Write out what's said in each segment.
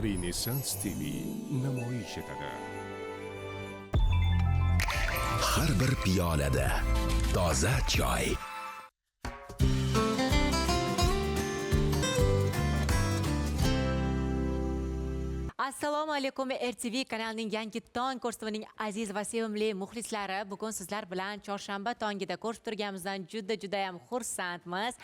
Renessans TV namoyish etadi. Har bir piyolada toza choy. Assalomu alaykum, RTV kanalining Yangi tong ko'rsatuvining aziz va sevimli muxlislari. Bugun sizlar bilan chorshanba tongida ko'rishib turganimizdan juda juda ham xursandmiz.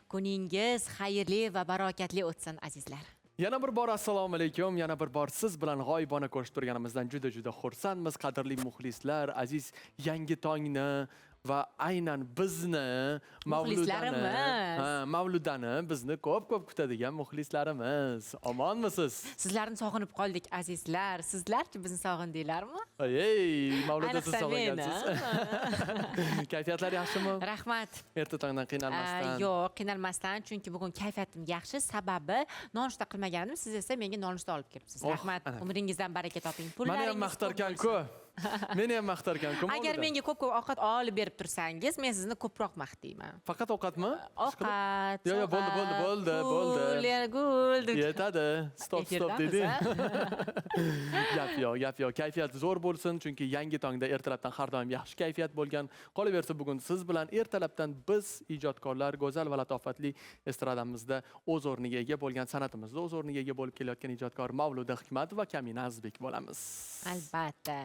Kuningiz xayrli va barokatli o'tsin, azizlar. Yana bir bor assalomu alaykum. Yana bir bor siz bilan g'oyibona ko'rishib turganimizdan juda juda xursandmiz. Qadrli muxlislar, aziz Yangi tongni va aynan bizni, Mavludani, Muxlislarimiz. ha, Mavludani, bizni ko'p-ko'p kutadigan muxlislarimiz. Omonmisiz? Sizlarni sog'inib qoldik, azizlar. Sizlarchi, bizni sog'indinglarmi? Ey, Mavluda, siz Ayniqsa meni. sog'ingansiz. Kayfiyatlar yaxshimi? Rahmat. Erta tongdan qiynalmasdan. Yo'q, qiynalmasdan, chunki bugun kayfiyatim yaxshi. Sababi nonushta qilmagandim, siz esa menga nonushta olib kelibsiz. Oh, Rahmat. ana. Umringizdan baraka toping. Mani ham Pullaringiz ko'p maqtarkan-ku. Meni ham maqtarkan-ku. bo'lsin. Agar Mavluda. menga ko'p-ko'p ovqat olib berib tursangiz, men sizni ko'proq maqtayman. Faqat ovqatmi? Ovqat, Yo'q, yo'q, bo'ldi, bo'ldi, bo'ldi, bo'ldi. Gul, yana gul deb. Yetadi. Stop, stop Efirdamiz, dedi. a? Gap yo'q, gap yo'q. Kayfiyat zo'r bo'lsin, chunki Yangi tongda ertalabdan har doim yaxshi kayfiyat bo'lgan. Qolaversa, bugun siz bilan ertalabdan biz ijodkorlar, go'zal va latofatli estradamizda o'z o'rniga ega bo'lgan, san'atimizda o'z o'rniga ega bo'lib kelayotgan ijodkor Mavluda Hikmatova, Kamina Azizbek bo'lamiz. Albatta.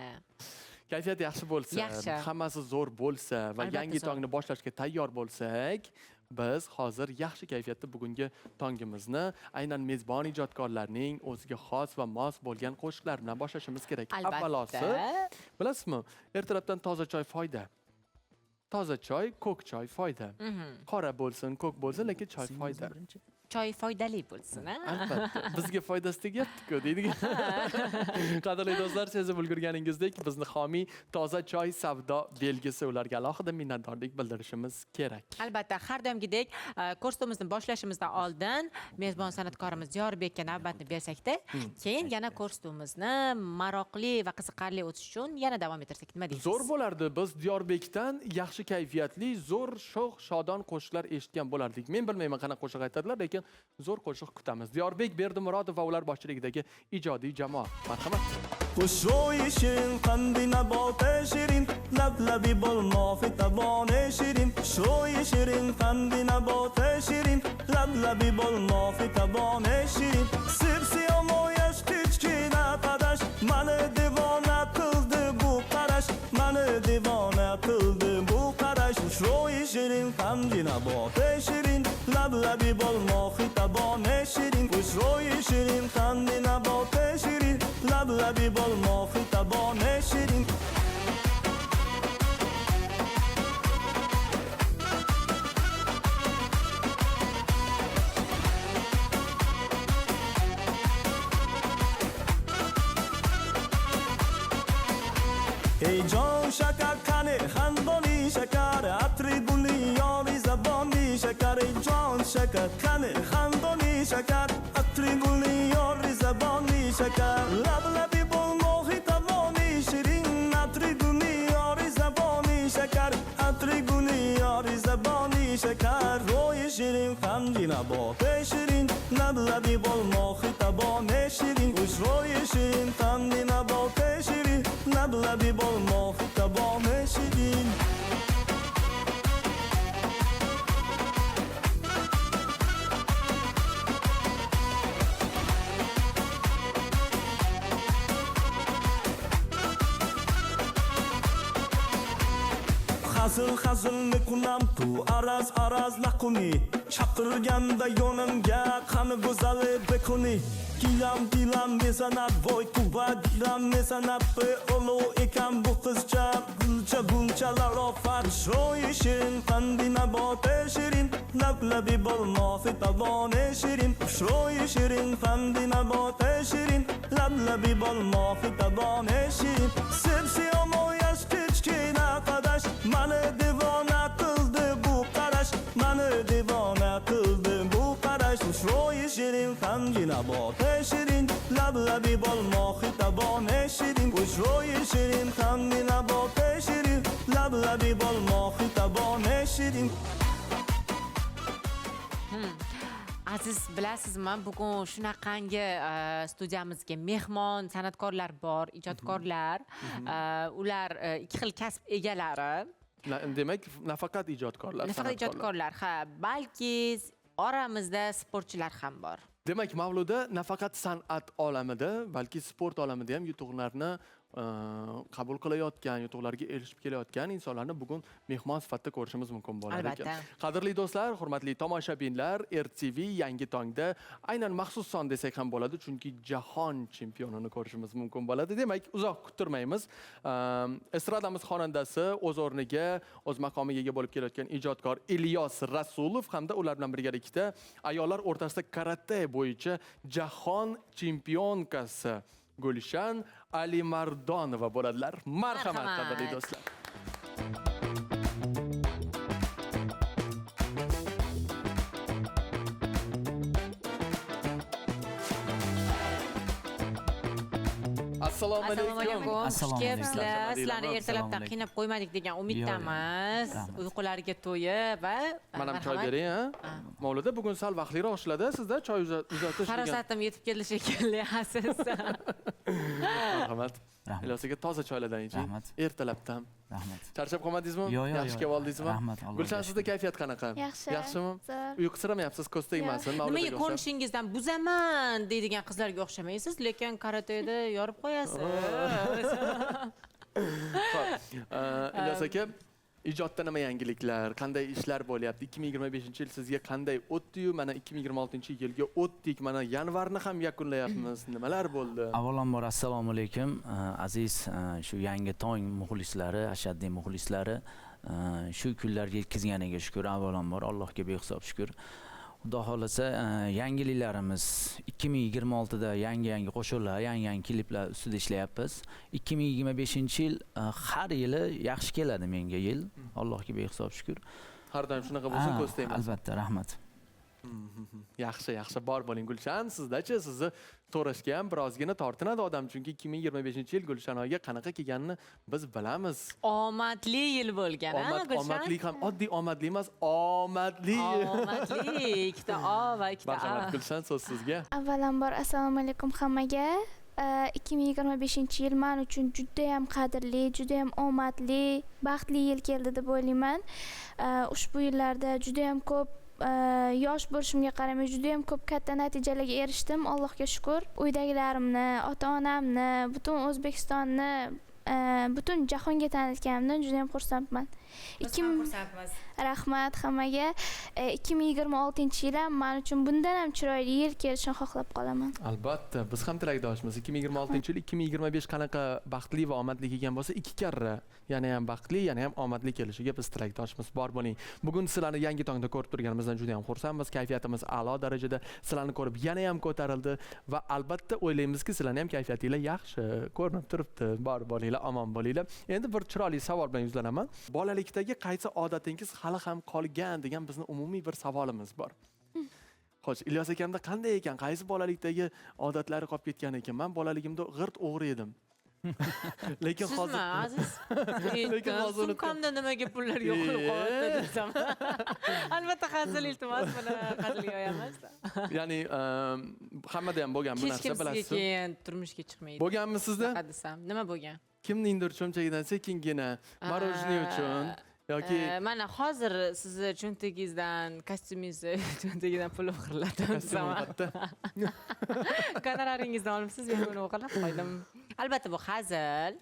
Kayfiyat yaxshi bo'lsa, Yaxshi. hammasi zo'r bo'lsa va Albatta yangi zo'r. tongni boshlashga tayyor bo'lsak, biz hozir yaxshi kayfiyatda bugungi tongimizni aynan mezbon ijodkorlarning o'ziga xos va mos bo'lgan qo'shiqlar bilan boshlashimiz kerak. Albatta. Avvalosi, bilasizmi, ertalabdan toza choy foyda. Toza choy, ko'k choy foyda. Qora bo'lsin, ko'k bo'lsin, lekin choy foyda. Choy foydali bo'lsin, a? Albatta. Bizga foydasi tegyapti-ku, deydi. Qadrli do'stlar, sezib ulgurganingizdek, bizni homiy Toza choy savdo belgisi, ularga alohida minnatdorlik bildirishimiz kerak. Albatta, har doimgidek ko'rsatuvimizni boshlashimizdan oldin mezbon san'atkorimiz Diyorbekka navbatni bersakda, keyin yana ko'rsatuvimizni maroqli va qiziqarli o'tishi uchun yana davom ettirsak, nima deysiz? Zo'r bo'lardi. Biz Diyorbekdan yaxshi kayfiyatli, zo'r, sho'x, shodon qo'shiqlar eshitgan bo'lardik. Men bilmayman qanaqa qo'shiq aytadilar, lekin zo'r qo'shiq kutamiz. Diyorbek Berdimurodov va ular boshchiligidagi ijodiy jamoa. Marhamat. Xushro'yi shirin, qandi naboti shirin, lablabi bo'lmoqi taboni shirin. Xushro'yi shirin, qandi naboti shirin, lablabi bo'lmoqi taboni shirin. Sipsiyomoyash kichkina qadash, mani devona qildi bu qarash, mani devona qildi bu qarash. Xushro'yi shirin, qandi naboti shirin, lablabi bo'lmoqi taboni shirin. Xushro'yi shirin, qandi naboti shirin, lablabi bo'lmoqi taboni shirin. Ey jon shakar, qani xandoni shakar, atri guli yori zaboni shakar. Ey jon shakar, qani xandoni shakar, atri guli yori zaboni shakar. Lablabi bo'lmoqi taboni shirin, atri guli yori zaboni shakar, atri guli yori zaboni shakar. Ro'yi shirin, qandi naboti shirin, lablabi bo'lmoqi taboni shirin. Ro'yi shirin, qandi naboti shirin, lablabi bo'lmoqi taboni shirin. Hazil hazil mekunam tu araz araz laquni, chaqirganda yonimga qani go'zali bekuni. Gilam gilam mesanat voy kuba gilam mesanat be ulu ekan bu qizcha gulcha gulchalar ofat. Ro'yi shirin, qandi naboti shirin, lablabi bo'lmoqi taboni shirin. Ro'yi shirin, qandi naboti shirin, lablabi bo'lmoqi taboni shirin. Sipsiyomoyash kichkina qadash, mani devona qildi bu qarash, mani devona qildi bu qarash. Ro'yi shirin, qandi naboti shirin, lablabi bo'lmoqi taboni shirin. Ro'yi shirin, qandi naboti shirin, lablabi bo'lmoqi taboni shirin. Aziz, bilasizmi, bugun shunaqangi studiyamizga mehmon san'atkorlar bor, ijodkorlar. Ular ikki xil kasb egalari. Demak, nafaqat ijodkorlar, nafaqat ijodkorlar, ha, balki oramizda sportchilar ham bor. Demak, Mavluda nafaqat san'at olamida, balki sport olamida ham yutuqlarni qabul qilayotgan, yutuqlarga erishib kelayotgan insonlarni bugun mehmon sifatida ko'rishimiz mumkin bo'lar ekan. Qadrli do'stlar, hurmatli tomoshabinlar, RTV yangi tongda aynan maxsus son desak ham bo'ladi, chunki jahon chempionini ko'rishimiz mumkin bo'ladi. Demak, uzoq kuttirmaymiz. Estradamiz xonandasi o'z o'rniga, o'z maqomiga ega bo'lib kelayotgan ijodkor Ilyos Rasulov hamda ular bilan birgalikda ayollar o'rtasida karate bo'yicha jahon chempionkasi Gulshan Alimardonova bo'ladilar. Marhamat, qadrli do'stlar. Assalomu alaykum. Xush kelibsizlar. Sizlarni ertalabdan qiynab qo'ymadik degan umiddamiz. Uyqularga to'yib va mana ham choy bering, ha? Mavluda bugun sal vaqtliroq ishladi, sizda choy uzatish degan. Farosatim yetib keldi shekilli, aziz. Marhamat. Ilyos aka, toza choylardan iching. Ertalabdan. Rahmat. Charchab qolmadingizmi? Yaxshi kelib oldingizmi? Rahmat, Allohga. Gulshan, sizda kayfiyat qanaqa? Yaxshi. Yaxshimi? Uyqusiramayapsiz, ko'z tegmasin. Nimaga ko'rinishingizdan buzaman deydigan qizlarga o'xshamaysiz, lekin karateda yorib qo'yasiz. Xo'p, Ilyos aka, ijodda nima yangiliklar, qanday ishlar bo'lyapti? 2025-yil sizga qanday o'tdi-yu, mana 2026-yilga o'tdik, mana yanvarni ham yakunlayapmiz. Nimalar bo'ldi? Avvalambor assalomu alaykum, aziz shu yangi tong muxlislari, ashaddiy muxlislari, shu kunlarga yetkazganiga shukr, avvalambor Allohga behisob shukr. Xudo xohlasa, yangiliklarimiz 2026da yangi-yangi qo'shiqlar, yangi-yangi kliplar ustida ishlayapmiz. 2025-yil har yili yaxshi keladi menga yil. Allohga behisob shukr. Har doim shunaqa bo'lsin, ko'z tegmasin. Albatta, rahmat. Yaxshi, yaxshi, bor bo'ling Gulshan. Sizdachi, sizni so'rashga ham birozgina tortinadi odam, chunki 2025-yil Gulshan oyiga qanaqa kelganini biz bilamiz. Omadli yil bo'lgan, ha, Gulshan? Omadli ham, oddiy omadli emas, omadli. Omadli, ikkita O va ikkita A. Marhamat Gulshan, so'z sizga. Avvalambor assalomu alaykum hammaga. 2025-yil men uchun juda ham qadrli, juda ham omadli, baxtli yil keldi deb o'ylayman. Ushbu yillarda juda ham ko'p yosh bo'lishimga qaramay juda ham ko'p katta natijalarga erishdim, Allohga shukr. Uydagilarimni, ota-onamni, butun O'zbekistonni, butun jahonga tanitganimdan juda ham xursandman. Biz ham xursandmiz. Rahmat hammaga. 2026-yil ham men uchun bundan ham chiroyli yil kelishini xohlab qolaman. Albatta, biz ham tilakdoshmiz. 2026-yil 2025 qanaqa baxtli va omadli kelgan bo'lsa, ikki karra yana ham baxtli, yana ham omadli kelishiga biz tilakdoshmiz. Bor bo'ling. Bugun sizlarni yangi tongda ko'rib turganimizdan juda ham xursandmiz. Kayfiyatimiz a'lo darajada. Sizlarni ko'rib yana ham ko'tarildi va albatta o'ylaymizki, sizlarning ham kayfiyatingiz yaxshi ko'rinib turibdi. Bor bo'linglar, omon bo'linglar. Endi bir chiroyli savol bilan yuzlanaman. Bolalikdagi qaysi odatingiz hali ham qolgan degan bizni umumiy bir savolimiz bor. Xo'sh, Ilyos akamda qanday ekan? Qaysi bolalikdagi odatlari qolib ketgan ekan? Men bolaligimda g'irt o'g'ri edim. Lekin hozir aziz. Lekin hozir sumkamda nimaga pullar yo'qolib qolyapti desam. Albatta hazil, iltimos, buni hazilga yoyamiz. Ya'ni hammada ham bo'lgan bu narsa, bilasiz. Keyin turmushga chiqmaydi. Bo'lganmi sizda? Desam, nima bo'lgan? Kimningdir cho'ntagidan sekingina marojniy uchun yoki mana hozir sizni cho'ntagingizdan, kostyumingizni cho'ntagidan pul o'g'irladim desam. Gonoraringizni olibsiz, men uni o'g'irlab qo'ydim. Albatta bu hazil.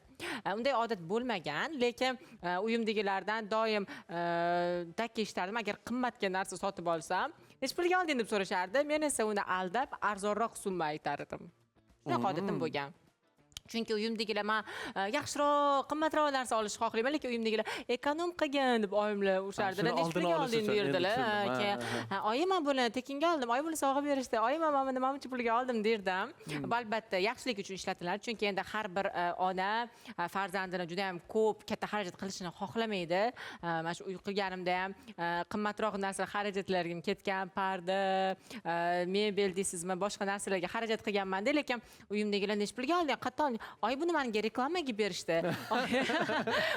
Unday odat bo'lmagan, lekin uyimdagilardan doim dakka eshitardim. Agar qimmatga narsa sotib olsam, nech pulga olding deb so'rashardi. Men esa uni aldab arzonroq summa aytar edim. Shunaqa odatim bo'lgan. Chunki uyimdagilar men yaxshiroq, qimmatroq narsa olishni xohlayman, lekin uyimdagilar ekonom qilgin deb oyimlar urishardilar. Nech pulga olding derdilar. Keyin oyim, men buni tekinga oldim, oyim buni sovg'a berishdi, oyim, men buni nima uchun pulga oldim derdim. Bu albatta yaxshilik uchun ishlatiladi, chunki endi har bir ona farzandini juda ham ko'p katta xarajat qilishini xohlamaydi. Mana shu uy qilganimda ham qimmatroq narsa xarajatlarim ketgan, parda, mebel deysizmi, boshqa narsalarga xarajat qilganman-da, lekin uyimdagilar nech pulga olding, qayerdan olding? Oy, buni menga reklamaga berishdi,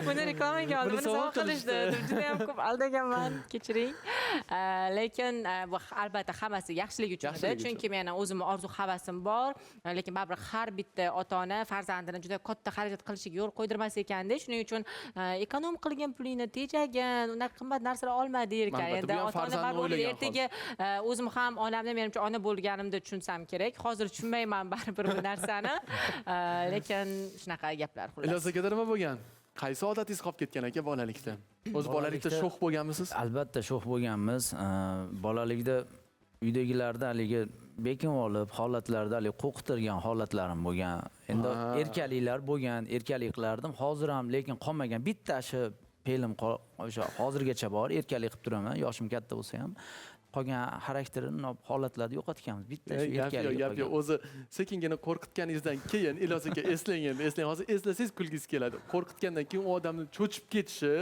buni reklamaga oldim, buni sovg'a qilishdi deb juda ham ko'p aldaganman, kechiring. Lekin bu albatta hammasi yaxshilik uchun edi, chunki meni o'zimni orzu havasim bor, lekin baribir har bitta ota-ona farzandini juda katta xarajat qilishiga yo'l qo'ydirmas ekanda. Shuning uchun ekonom qilgan pulingni tejagin, unaqa qimmat narsalar olma der ekan. Endi ota-ona baribir ertaga o'zim ham onamni, menimcha ona bo'lganimda tushunsam kerak. Hozir tushunmayman baribir bu narsani. Lekin shunaqa gaplar xullas. Ilyos akada nima bo'lgan? Qaysi odatingiz qolib ketgan aka bolalikda? O'zi bolalikda sho'x bo'lganmisiz? Albatta sho'x bo'lganmiz. Bolalikda uydagilarda haligi bekinib olib, holatlarda haligi qo'rqitirgan holatlarim bo'lgan. Endi erkaliklar bo'lgan, erkalik qilardim. Hozir ham lekin qolmagan. Bitta shu fe'lim o'sha hozirgacha bor, erkalik qilib turaman, yoshim katta bo'lsa ham. Qolgan xarakterini, holatlarni yo'qotganmiz. Bitta shu erkalik. Gap yo'q. O'zi sekingina qo'rqitganingizdan keyin Ilyos aka eslang endi, eslang. Hozir eslasangiz kulgingiz keladi. Qo'rqitgandan keyin u odamni cho'chib ketishi,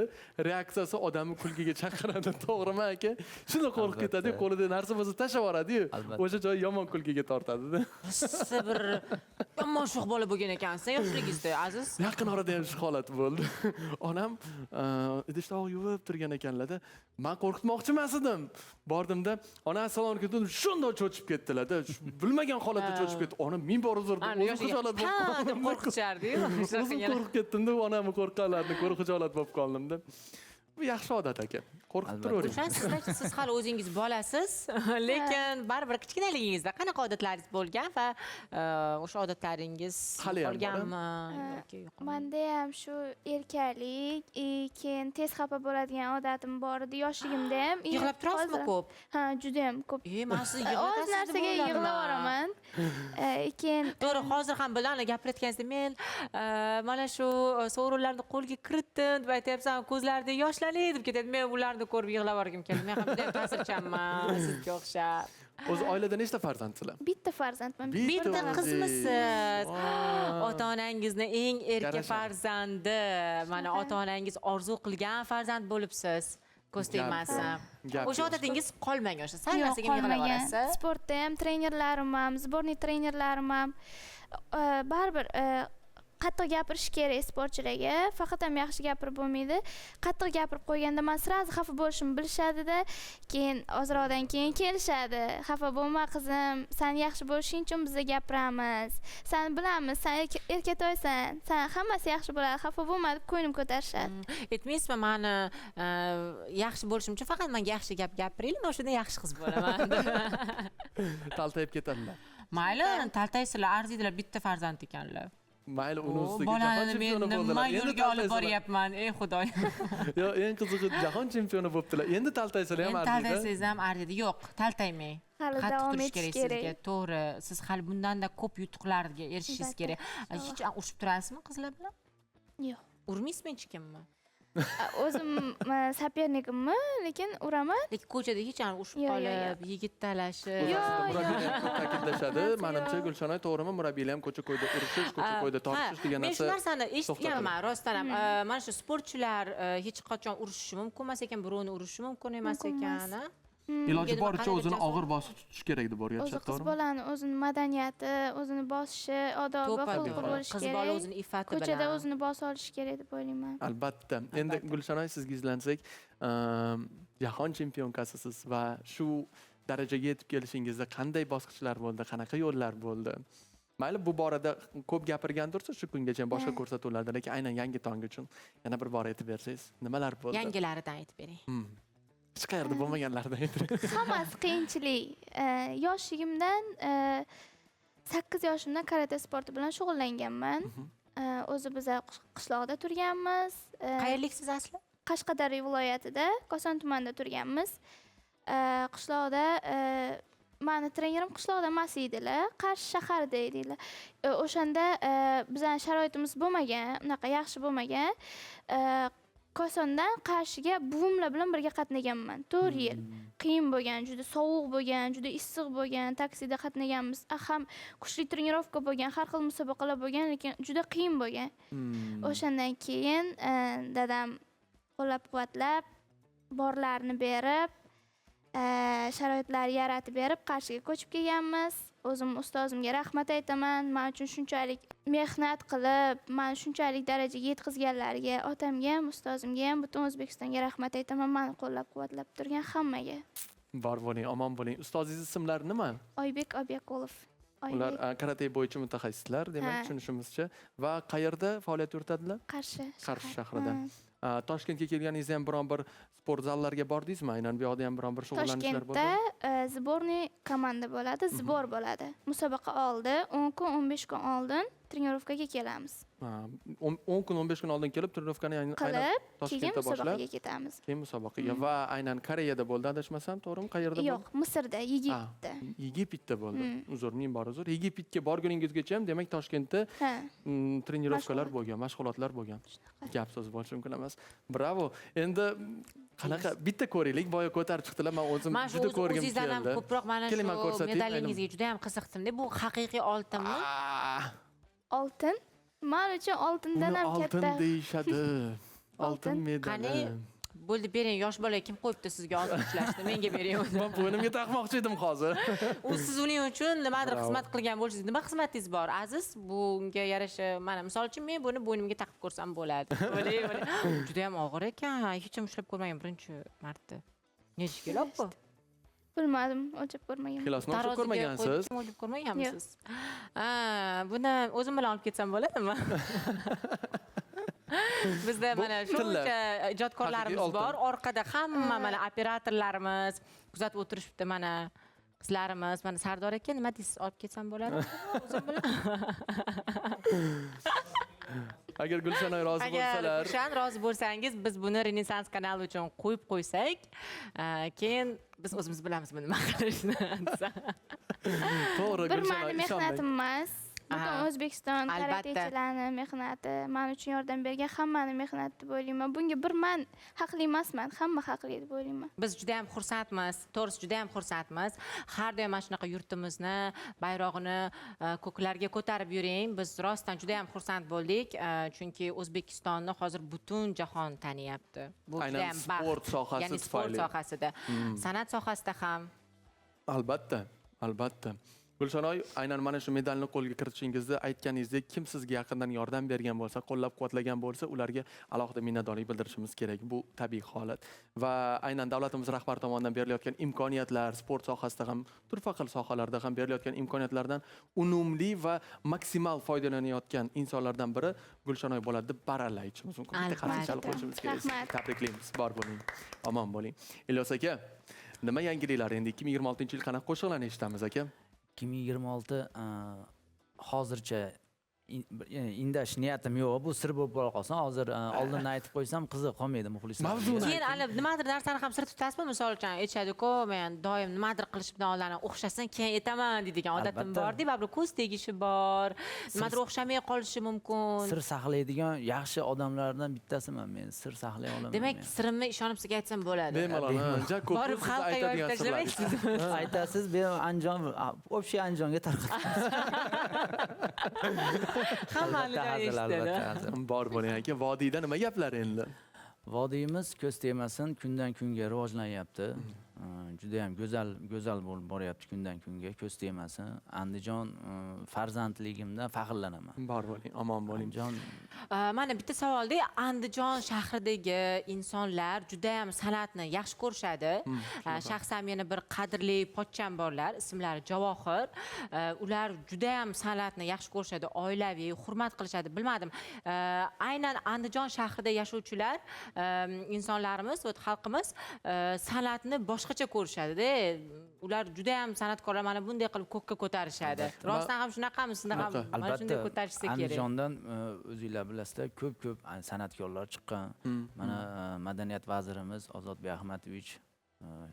reaksiyasi odamni kulgiga chaqiradi, to'g'rimi aka? Shunda qo'rqib ketadi, qo'lida narsa bo'lsa tashlab yuboradi-yu. O'sha joy yomon kulgiga tortadi-da. Siz bir yomon sho'x bola bo'lgan ekansiz yoshligingizda, Aziz. Yaqin orada ham shu holat bo'ldi. Onam idish tovoq yuvib turgan ekanlar-da. Men qo'rqitmoqchi emas edim. Bordimda, ona assalomu alaykum dedim, shundoq cho'chib ketdilar-da. Bilmagan holatda cho'chib ketdi. Ona ming bor uzr deb, o'zim xijolat bo'lib qoldim. Qo'rqishardi-yu. O'zim qo'rqib ketdim-da, onamni qo'rqqanlarini ko'rib xijolat bo'lib qoldim-da. Bu yaxshi odat aka. Qo'rqib turavering. O'shan siz hali o'zingiz bolasiz, lekin baribir kichkinaligingizda qanaqa odatlaringiz bo'lgan va o'sha odatlaringiz qolganmi yoki yo'qmi? Menda ham shu erkalik, keyin tez xafa bo'ladigan odatim bor edi yoshligimda ham. Yig'lab turasizmi ko'p? Ha, juda ham ko'p. Men sizni yig'latasiz deb narsaga yig'laveraman. Keyin to'g'ri, hozir ham bilan gapirayotganingizda men mana shu sovrinlarni qo'lga kiritdim deb aytyapsan, ko'zlarida yoshlanib deb ketadi. Men ularni ko'rib yig'lab yuborgim keldi. Men ham juda ta'sirchanman sizga o'xshab. O'zi oilada nechta farzandsizlar? Bitta farzandman. Bitta qizmisiz? Ota-onangizni eng erka farzandi. Mana ota-onangiz orzu qilgan farzand bo'libsiz. Ko'z tegmasin. O'sha odatingiz qolmagan, o'sha sal narsaga yig'lab yuborasiz. Sportda ham trenerlarim ham, sborniy trenerlarim ham baribir qattiq gapirish kerak sportchilarga. Faqat ham yaxshi gapirib bo'lmaydi. Qattiq gapirib qo'yganda men sразу xafa bo'lishimni bilishadi-da, keyin ozroqdan keyin kelishadi. Xafa bo'lma qizim, sen yaxshi bo'lishing uchun biz gapiramiz. Sen bilamiz, sen erkatoysan, sen hammasi yaxshi bo'ladi, xafa bo'lma deb ko'nglim ko'tarishadi. Aytmaysizmi, meni yaxshi bo'lishim uchun faqat menga yaxshi gap gapiringlar, men o'shanda yaxshi qiz bo'laman. Taltayib ketadilar. Mayli, taltaysizlar, arziydilar, bitta farzand ekanlar. Mayli, uni ustiga jahon chempioni bo'ldilar. Nima yo'lga olib boryapman, ey Xudoyim. Yo'q, eng qizig'i jahon chempioni bo'libdilar. Endi taltaysalar ham arziydi. Taltaysangiz ham arziydi. Yo'q, taltaymang. Hali davom etish kerak sizga. To'g'ri, siz hali bundan-da ko'p yutuqlarga erishishingiz kerak. Hech urushib turasizmi qizlar bilan? Yo'q. Urmaysizmi hech kimni? O'zim соперник imni, lekin uraman. Lekin ko'chada hech ham urushib qolib, yigit talashib. Yo'q, murabbiylar ham ko'p ta'kidlashadi. Menimcha Gulshanoy to'g'rimi? Murabbiylar ham ko'cha-ko'yda urushish, ko'cha-ko'yda tortishish degan narsa. Men shu narsani eshitganman, rostdan ham. Mana shu sportchilar hech qachon urushishi mumkin emas ekan, birovni urishi mumkin emas ekan. Iloji boricha o'zini og'ir bosib tutish kerak deb o'rgatishadi, to'g'rimi? O'zi qiz bolani o'zini madaniyati, o'zini bosishi, odobi, xulqi bo'lishi kerak. Qiz bola o'zini iffati bilan. Ko'chada o'zini bosa olishi kerak deb o'ylayman. Albatta. Endi Gulshanoy sizga yuzlansak, jahon chempionkasisiz va shu darajaga yetib kelishingizda qanday bosqichlar bo'ldi, qanaqa yo'llar bo'ldi? Mayli, bu borada ko'p gapirgandirsiz shu kungacha boshqa ko'rsatuvlarda, lekin aynan yangi tong uchun yana bir bor aytib bersangiz, nimalar bo'ldi? Yangilaridan aytib bering. Hech qayerda bo'lmaganlardan ayting. Hammasi qiyinchilik. Yoshligimdan 8 yoshimdan karate sporti bilan shug'ullanganman. O'zi biz qishloqda turganmiz. Qayerliksiz asli? Qashqadaryo viloyatida, Koson tumanida turganmiz. Qishloqda mani trenerim qishloqda emas edilar, Qarshi shaharida edilar. O'shanda bizning sharoitimiz bo'lmagan, unaqa yaxshi bo'lmagan. Kosondan Qarshiga buvimlar bilan birga qatnaganman. 4 yil. Qiyin bo'lgan, juda sovuq bo'lgan, juda issiq bo'lgan, taksida qatnaganmiz. Ham kuchli trenirovka bo'lgan, har xil musobaqalar bo'lgan, lekin juda qiyin bo'lgan. O'shandan keyin dadam qo'llab-quvvatlab, borlarini berib, sharoitlar yaratib berib, Qarshiga ko'chib kelganmiz. O'zim ustozimga rahmat aytaman. Men uchun shunchalik mehnat qilib, meni shunchalik darajaga yetkazganlariga, otamga ham, ustozimga ham, butun O'zbekistonga rahmat aytaman. Meni qo'llab-quvvatlab turgan hammaga. Bor bo'ling, omon bo'ling. Ustozingiz ismlari nima? Oybek Obyaqulov. Ular karate bo'yicha mutaxassislar, demak, tushunishimizcha. Va qayerda faoliyat yuritadilar? Qarshi. Qarshi shahrida. Toshkentga kelganingizda ham biron bir sport zallarga bordingizmi? Aynan bu yoqda ham biron bir shug'ullanishlar Toshkentda bo'ldimi? Сборный komanda bo'ladi, сбор bo'ladi. Musobaqa oldi, 10 kun, 15 kun oldin trenirovkaga kelamiz. Ha, 10 kun, 15 kun oldin kelib trenirovkani aynan Qilib, keyin Toshkentda boshlab, musobaqaga ketamiz. Keyin musobaqaga va aynan Koreyada bo'ldi, adashmasam, to'g'rimi? Qayerda bo'ldi? Yo'q, Misrda, Yegiptda. Yegiptda bo'ldi. Uzr, ming bor uzr. Yegiptga borguningizgacha ham, demak, Toshkentda trenirovkalar bo'lgan, mashg'ulotlar bo'lgan. Gap so'z bo'lishi mumkin emas. Bravo. Endi qanaqa bitta ko'raylik, boya ko'tarib chiqdilar, men o'zim Men shu juda ko'rgim o'zingizdan ham keldi. ko'proq mana Keling, men shu ko'rsatay, medalingizga juda ham qiziqdim-da. Bu haqiqiy oltinmi? Oltin? Men uchun oltindan Buni ham oltin katta. deyishadi. Oltin Oltin. medali. Qani, bo'ldi, bering, yosh bola kim qo'yibdi sizga oltin ushlashni? Menga bering uni. Men bo'ynimga taqmoqchi edim hozir. U siz uning uchun nimadir Bravo. xizmat qilgan bo'lishingiz. Nima xizmatingiz bor, aziz? Bunga yarasha mana misol uchun men buni bo'ynimga taqib ko'rsam bo'ladi. Bo'ling, bo'ling. Juda ham og'ir ekan. Hech ham ushlab ko'rmagan birinchi marta. Necha kilo bu? Bilmadim, o'lchab ko'rmaganman. Kilosini o'lchab Taroziga ko'rmagansiz? qo'yib o'lchab ko'rmaganmisiz? Ha, buni o'zim bilan olib ketsam bo'ladimi? Bizda Bu mana tilla. shuncha ijodkorlarimiz Haqiqiy oltin. bor. Orqada hamma mana operatorlarimiz kuzatib o'tirishibdi, mana qizlarimiz, mana Sardor aka, nima deysiz, olib ketsam bo'ladimi o'zim bilan? Agar Gulshanoy rozi Agar bo'lsalar. Gulshan rozi bo'lsangiz, biz buni Renessans kanali uchun qo'yib qo'ysak, keyin biz o'zimiz bilamiz buni nima qilishni. To'g'ri, Bir Gulshanoy, mani ishonmang. mehnatim emas. Butun O'zbekiston karatechilarni mehnati, men uchun yordam bergan hammani mehnati deb o'ylayman. Bunga bir man haqli emasman, hamma haqli deb o'ylayman. Biz juda ham xursandmiz, to'g'risi juda ham xursandmiz. Har doim mana shunaqa yurtimizni bayrog'ini ko'klarga ko'tarib yuring. Biz rostdan juda ham xursand bo'ldik, chunki O'zbekistonni hozir butun jahon taniyapti. Bu Aynan juda ham baxt. sport sohasi Ya'ni sport tufayli. sohasida, san'at sohasida ham. Albatta, albatta. Gulshanoy, aynan mana shu medalni qo'lga kiritishingizda aytganingizdek, kim sizga yaqindan yordam bergan bo'lsa, qo'llab-quvvatlagan bo'lsa, ularga alohida minnatdorlik bildirishimiz kerak. Bu tabiiy holat. Va aynan davlatimiz rahbari tomonidan berilayotgan imkoniyatlar, sport sohasida ham, turfa xil sohalarda ham berilayotgan imkoniyatlardan unumli va maksimal foydalanayotgan insonlardan biri Gulshanoy bo'ladi deb baralla aytishimiz mumkin. Bitta qarshi chalib qo'yishimiz kerak. Rahmat. Tabriklaymiz. Bor bo'ling. Omon bo'ling. Ilyos aka, nima yangiliklar endi 2026-yil qanaqa qo'shiqlarni eshitamiz aka? 2026, hozircha indash niyatim yo'q. Bu sir bo'lib qolsa qolsin. Hozir oldindan aytib qo'ysam qiziq qolmaydi muxlislarga. Mavzuni Keyin ana nimadir narsani ham sir tutasizmi? Misol uchun aytishadi-ku, men doim nimadir qilishimdan oldin o'xshasin, keyin aytaman deydigan odatim bor-da, baribir ko'z tegishi bor, nimadir o'xshamay qolishi mumkin. Sir saqlaydigan yaxshi odamlardan bittasiman men. Sir saqlay olaman. Demak, men. sirimni ishonib sizga aytsam bo'ladi. Bemalol, ha, ja ko'p Borib siz xalqqa yoyib aytadigan sirlar. tashlamaysizmi? Aytasiz, men Andijon, общий Andijonga tarqatamiz. Hammani Albatta joyi hazil, eshitadi. albatta hazil. Bor bo'ling aka, vodiyda nima gaplar endi? Vodiyimiz ko'z tegmasin, kundan kunga rivojlanyapti. Juda ham go'zal, go'zal bo'lib boryapti kundan kunga, ko'z tegmasin. Andijon farzandligimdan faxrlanaman. Bor bo'ling, omon bo'ling. Andijon. Mana bitta savolda, Andijon shahridagi insonlar juda ham san'atni yaxshi ko'rishadi. Shaxsan meni bir qadrli pochcham borlar, ismlari Javohir. Ular juda ham san'atni yaxshi ko'rishadi, oilaviy hurmat qilishadi. Bilmadim. Aynan Andijon shahrida yashovchilar, insonlarimiz va xalqimiz san'atni boshqacha ko'rishadi-da. Ular juda ham san'atkorlar mana bunday qilib ko'kka ko'tarishadi. Albatta. Rostdan ham shunaqami? Sizda ham Shunaqa. mana shunday Albatta, ko'tarishsa kerak. Andijondan o'zinglar bilasizlar, ko'p-ko'p san'atkorlar chiqqan. Mana madaniyat vazirimiz Ozodbek Ahmatovich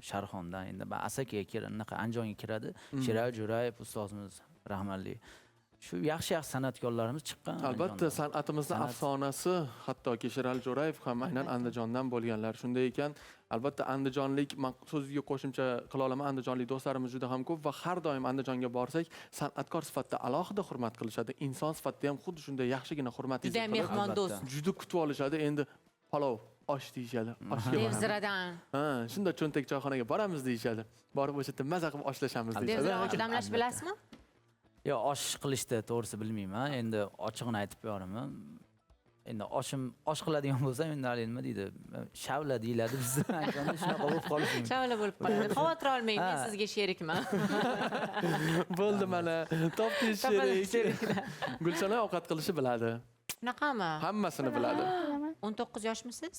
Sharxondan, endi Asakaga kiradi, anaqa Andijonga kiradi. Sherali Jo'rayev ustozimiz rahmatli. Shu yaxshi-yaxshi san'atkorlarimiz chiqqan Albatta, Andijondan. san'atimizni San'at. afsonasi, hattoki Sherali Jo'rayev ham aynan Andijondan bo'lganlar. Shunday ekan, albatta andijonlik, men so'ziga qo'shimcha qila olaman, andijonlik do'stlarimiz juda ham ko'p va har doim Andijonga borsak, san'atkor sifatida alohida hurmat qilishadi. Inson sifatida ham xuddi shunday yaxshigina hurmat Juda qilib, mehmondo'st. Juda kutib olishadi. Endi palov, osh deyishadi. Oshga boramiz. Devziradan. Ha, shunda cho'ntak choyxonaga boramiz deyishadi. Borib o'sha yerda maza qilib oshlashamiz deyishadi. Devzira osh damlash bilasizmi? Yo'q, osh qilishda to'g'risi bilmayman. Endi ochig'ini aytib beraman. Endi osh qiladigan bo'lsam, endi haligi nima deydi, shavla deyiladi bizda. Andijonda shunaqa bo'lib qolishi mumkin. Shavla bo'lib qoladi. Xavotir olmang, men sizga sherikman. Bo'ldi, mana topdingiz Topadi sherik. Gulsanoy ovqat qilishni biladi. Shunaqami? Hammasini biladi. Bilaman. 19 yoshmisiz?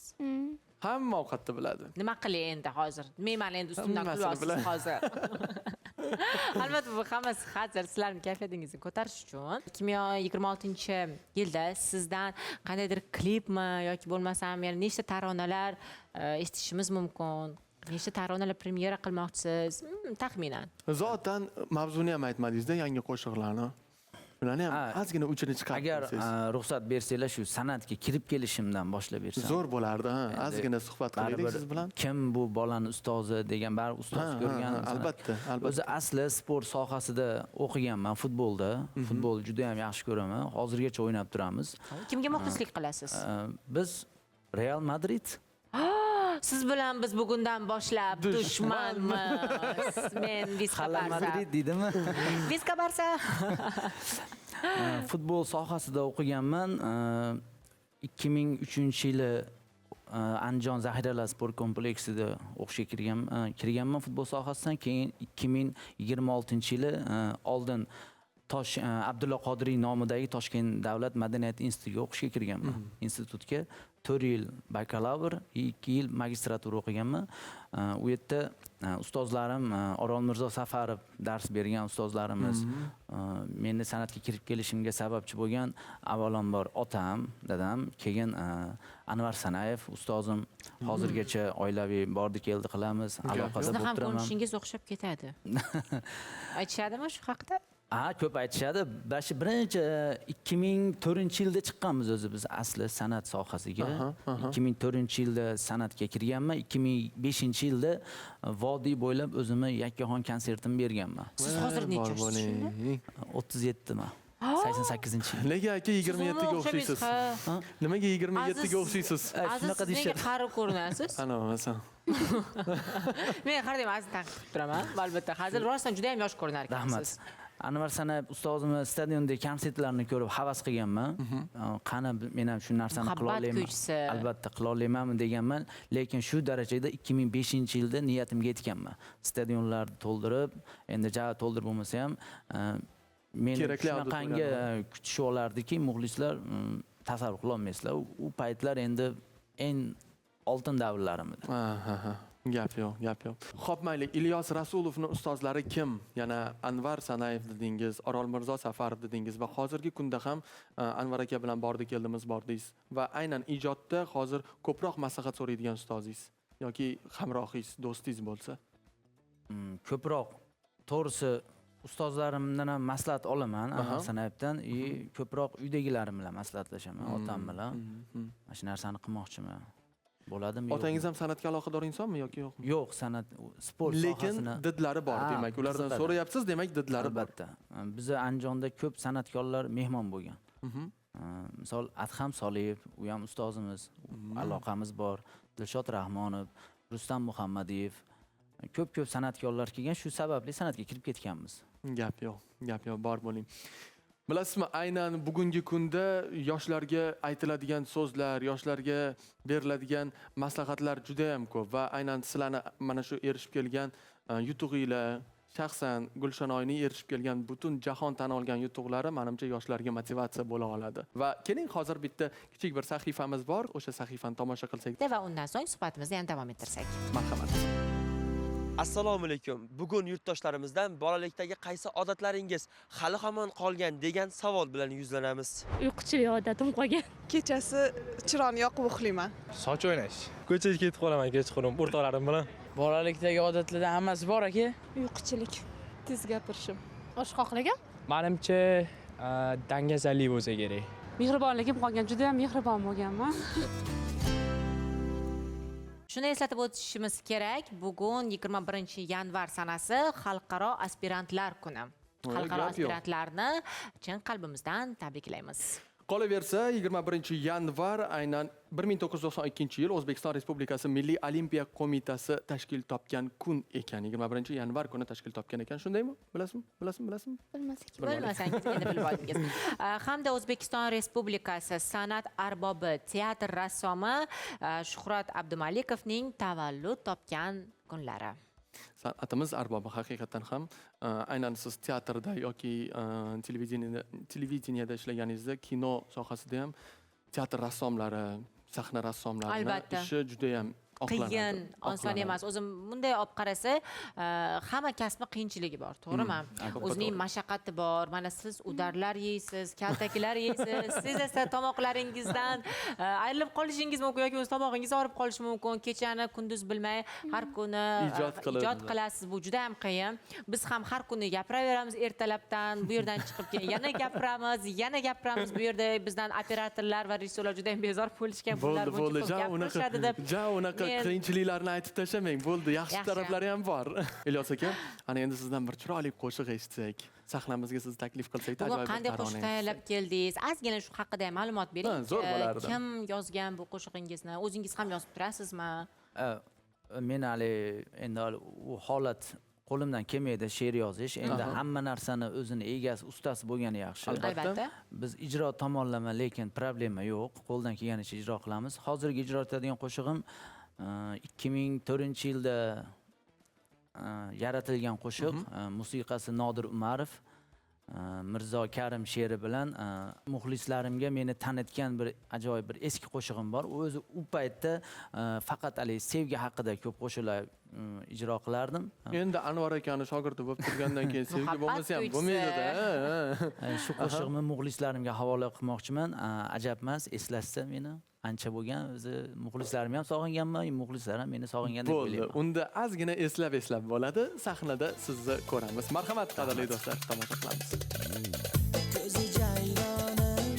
Hamma ovqatni biladi. Nima qilay endi hozir? Men mana endi ustimdan Hammasini kulyapsiz biladi. hozir. Albatta, bu hammasi hazil, sizlarning kayfiyatingizni ko'tarish uchun. 2026-yilda sizdan qandaydir klipmi yoki bo'lmasam yana nechta taronalar eshitishimiz mumkin? Nechta taronalar premyera qilmoqchisiz? Taxminan. Zotan mavzuni ham aytmadingiz-da, yangi qo'shiqlarni. Ularni ham ozgina uchini chiqarib Agar bersangiz. Ruxsat bersanglar, shu san'atga kirib kelishimdan boshlab bersam. Zo'r bo'lardi, ha. Endi Ozgina suhbat qilaylik baribir siz bilan. Kim bu bolani ustozi degan, baribir ustoz ko'rgan. Albatta, albatta. O'zi asli sport sohasida o'qiganman, futbolda. Futbol juda ham yaxshi ko'raman. Hozirgacha o'ynab turamiz. Kimga muxlislik qilasiz? Biz Real Madrid. Siz bilan biz bugundan boshlab dushmanmiz. Men Visca Hala Barsa. Madrid deydimi? Visca Barsa. Futbol sohasida o'qiganman. 2003-yili Andijon zaxiralar sport kompleksida o'qishga kirganman futbol sohasidan. Keyin 2026-yili oldin Abdulla Qodiriy nomidagi Toshkent davlat madaniyat institutiga o'qishga kirganman. Institutga 4 yil bakalavr, 2 yil magistratura o'qiganman. U yerda ustozlarim, Orol Mirzo Safarov dars bergan ustozlarimiz, meni san'atga kirib kelishimga sababchi bo'lgan avvalambor otam, dadam, keyin Anvar Sanayev ustozim. Hozirgacha oilaviy bordi keldi qilamiz, aloqada Sizni bo'lib ham turaman. ko'rinishingiz o'xshab ketadi. Aytishadimi shu haqda? Ha, ko'p aytishadi. Bashi birinchi 2004-yilda chiqqanmiz o'zi biz asli san'at sohasiga. 2004-yilda san'atga kirganman. 2005-yilda vodiy bo'ylab o'zimni yakkaxon konsertimni berganman. Siz hozir Voy, necha bor yoshsiz shunda? bo'ling. 37man. 88-yil. Nega aka 27 ga o'xshaysiz? Ha. Nimaga 27 ga o'xshaysiz? Aziz, Shunaqa siz nega deyishadi. qari ko'rinasiz? Ana masalan. Men har doim Azizni tanqid qilib turaman. Albatta, hazil, rostdan juda ham yosh ko'rinar Rahmat. ekansiz. Anvar Sanayev ustozimni stadionda konsertlarini ko'rib havas qilganman. Qani men ham shu narsani qila Muhabbat olaman. kuychisi. Albatta qila olamanmi deganman, lekin shu darajada 2005-yilda niyatimga yetganman. Stadionlarni to'ldirib, endi ja to'ldirib bo'lmasa ham, meni Kerakli shunaqangi auditoriya. kutishib olardiki, muxlislar, tasavvur qila olmaysizlar. U paytlar endi eng oltin davrlarim edi. Gap yo'q, gap yo'q. Xo'p, mayli, Ilyos Rasulovning ustozlari kim? Yana Anvar Sanayev dedingiz, Orol Mirzo Safarov dedingiz va hozirgi kunda ham Anvar aka bilan bordi keldimiz bordingiz va aynan ijodda hozir ko'proq maslahat so'raydigan ustozingiz yoki hamrohingiz, do'stingiz bo'lsa. Ko'proq to'g'risi ustozlarimdan ham maslahat olaman, Anvar Sanayevdan, и ko'proq uydagilarim bilan maslahatlashaman, otam bilan. Mana shu narsani qilmoqchiman. Bo'ladimi? yo'qmi? Otangiz ham san'atga aloqador insonmi yoki yo'qmi? Yo'q, san'at, sport Lekin sohasini didlari bor, Ha, demak, ulardan qiziqadi. so'rayapsiz, demak didlari bor. Albatta. Biza Andijonda ko'p san'atkorlar mehmon bo'lgan. Misol Adham Soliyev, u ham ustozimiz, aloqamiz bor. Dilshod Rahmonov, Rustam Muhammadiyev, ko'p-ko'p san'atkorlar kelgan, shu sababli san'atga kirib ketganmiz. Gap yo'q, gap yo'q, bor bo'ling. Bilasizmi, aynan bugungi kunda yoshlarga aytiladigan so'zlar, yoshlarga beriladigan maslahatlar juda ham ko'p va aynan sizlarni mana shu erishib kelgan yutug'inglar, shaxsan Gulshanoyning erishib kelgan butun jahon tan olgan yutuqlari menimcha yoshlarga motivatsiya bo'la oladi. Va keling, hozir bitta kichik bir sahifamiz bor, o'sha sahifani tomosha qilsak. Va undan so'ng suhbatimizni yana davom ettirsak. Marhamat. Assalomu alaykum. Bugun yurtdoshlarimizdan bolalikdagi qaysi odatlaringiz hali hamon qolgan degan savol bilan yuzlanamiz. Uyquchilik odatim qolgan. Kechasi chiroqni yoqib uxlayman. Soch o'ynash. Ko'chaga ketib qolaman kechqurun o'rtoqlarim bilan. Bolalikdagi odatlardan hammasi bor aka. Uyquchilik. Tez gapirishim. Oshqoqligim. Menimcha, dangasalik bo'lsa kerak. Mehribonligim qolgan, juda ham mehribon bo'lganman. Shuni eslatib o'tishimiz kerak, bugun 21-yanvar sanasi Xalqaro aspirantlar kuni. Voy, Xalqaro gap yo'q. aspirantlarni chin qalbimizdan tabriklaymiz. Qolaversa, 21-yanvar aynan 1992-yil O'zbekiston Respublikasi Milliy Olimpiya Qo'mitasi tashkil topgan kun ekan. 21-yanvar kuni tashkil topgan ekan. Shundaymi? Bilasizmi? Bilasizmi? Bilasizmi? Bilmasak. Bilmasangiz endi bilib oldingiz. Hamda O'zbekiston Respublikasi san'at arbobi, teatr rassomi Shuhrat Abdumalikovning tavallud topgan kunlari. San'atimiz arbobi haqiqatan ham aynan siz teatrda yoki televideniyada ishlaganingizda kino sohasida ham teatr rassomlari, sahna rassomlarining ishi juda ham qiyin, oson emas. O'zim bunday olib qarasa, hamma kasbning qiyinchiligi bor, to'g'rimi? O'zining mashaqqati bor. Mana siz udarlar yeysiz, kaltaklar yeysiz, siz esa tomoqlaringizdan ayrilib qolishingiz mumkin yoki o'z tomog'ingiz og'rib qolishi mumkin. Kechani kunduz bilmay har kuni ijod qilasiz. Bu juda ham qiyin. Biz ham har kuni gapiraveramiz ertalabdan, bu yerdan chiqib keyin yana gapiramiz, yana gapiramiz. Bu yerda bizdan operatorlar va rejissyorlar juda ham bezor bo'lishgan. Bular buncha ko'p gapirishadi deb. Qiyinchiliklarni aytib tashlamang, bo'ldi, yaxshi taraflari ham bor. Ilyos aka, ana endi sizdan bir chiroyli qo'shiq eshitsak, sahnamizga sizni taklif qilsak, ajoyib bir qanday qo'shiq tayyorlab keldingiz? Ozgina shu haqida ham ma'lumot bering. Zo'r bo'lardi. Kim yozgan bu qo'shig'ingizni? O'zingiz ham yozib turasizmi? Men hali endi u holat qo'limdan kelmaydi she'r yozish. Endi hamma narsani o'zini egasi, ustasi bo'lgani yaxshi. Albatta. Biz ijro tomonlama, lekin problema yo'q. Qo'ldan kelganicha ijro qilamiz. Hozirgi ijro etadigan qo'shig'im 2004-yilda yaratilgan qo'shiq. Musiqasi Nodir Umarov, Mirzo Karim she'ri bilan muxlislarimga meni tanitgan bir ajoyib bir eski qo'shig'im bor. O'zi u paytda faqat hali sevgi haqida ko'p qo'shiqlar ijro qilardim. Endi Anvar akani shogirdi bo'lib turgandan keyin sevgi bo'lmasa ham bo'lmaydi-da. Shu qo'shig'imni muxlislarimga havola qilmoqchiman. Ajab emas, eslashsa meni. Ancha bo'lgan, o'zi muxlislarimni ham sog'inganman, muxlislar ham meni sog'ingan deb o'ylayman. Bo'ldi. Unda ozgina eslab-eslab bo'ladi. Sahnada sizni ko'ramiz. Marhamat, qadrli do'stlar, tomosha qilamiz. Ko'zi jayronim,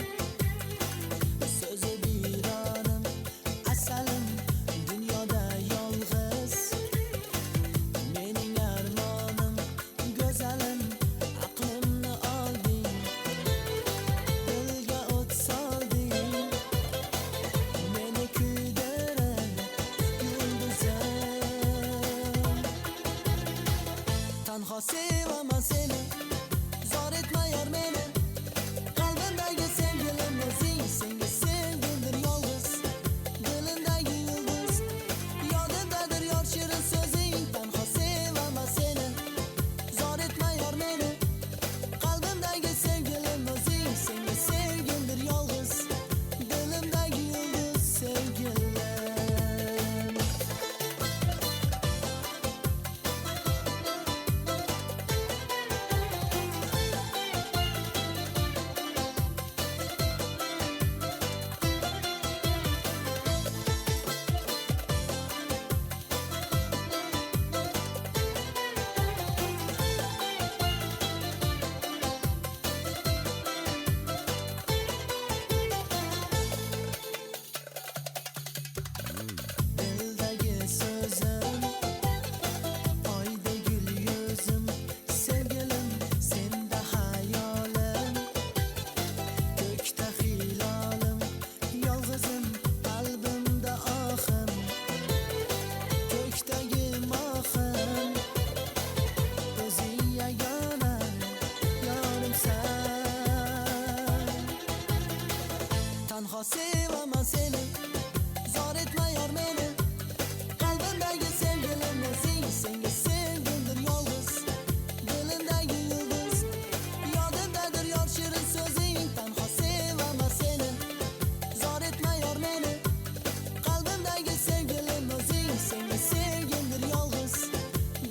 so'zi biyronim, asalim dunyoda yolg'iz. Mening armonim, go'zalim, aqlimni olding, dilga o't solding. Meni kuydirar yulduzim. Tanho sevaman seni, zor etma yor meni. Qalbimdagi sevgilim o'zing, senga sevgimdir yolg'iz. Dilimdagi yulduz, yodimdadir yor shirin so'zing. Tanho sevaman seni, zor etma yor meni. Qalbimdagi sevgilim o'zing, senga sevgimdir yolg'iz. Dilimdagi yulduz sevgilim. Dildagi so'zim, oyda gul yuzim, sevgilim senda hayolim, ko'kda hilolim, yolg'izim qalbimda oxim, ko'kdagi mohim, o'zing yagona yorimsan. Tanho sevaman seni, zor etma yor meni. Qalbimdagi sevgilim o'zing, senga sevgimdir yolg'iz. Dilimdagi yulduz, yodimdadir yor shirin so'zing. Tanho sevaman seni, zor etma yor meni. Qalbimdagi sevgilim o'zing, senga sevgimdir yolg'iz.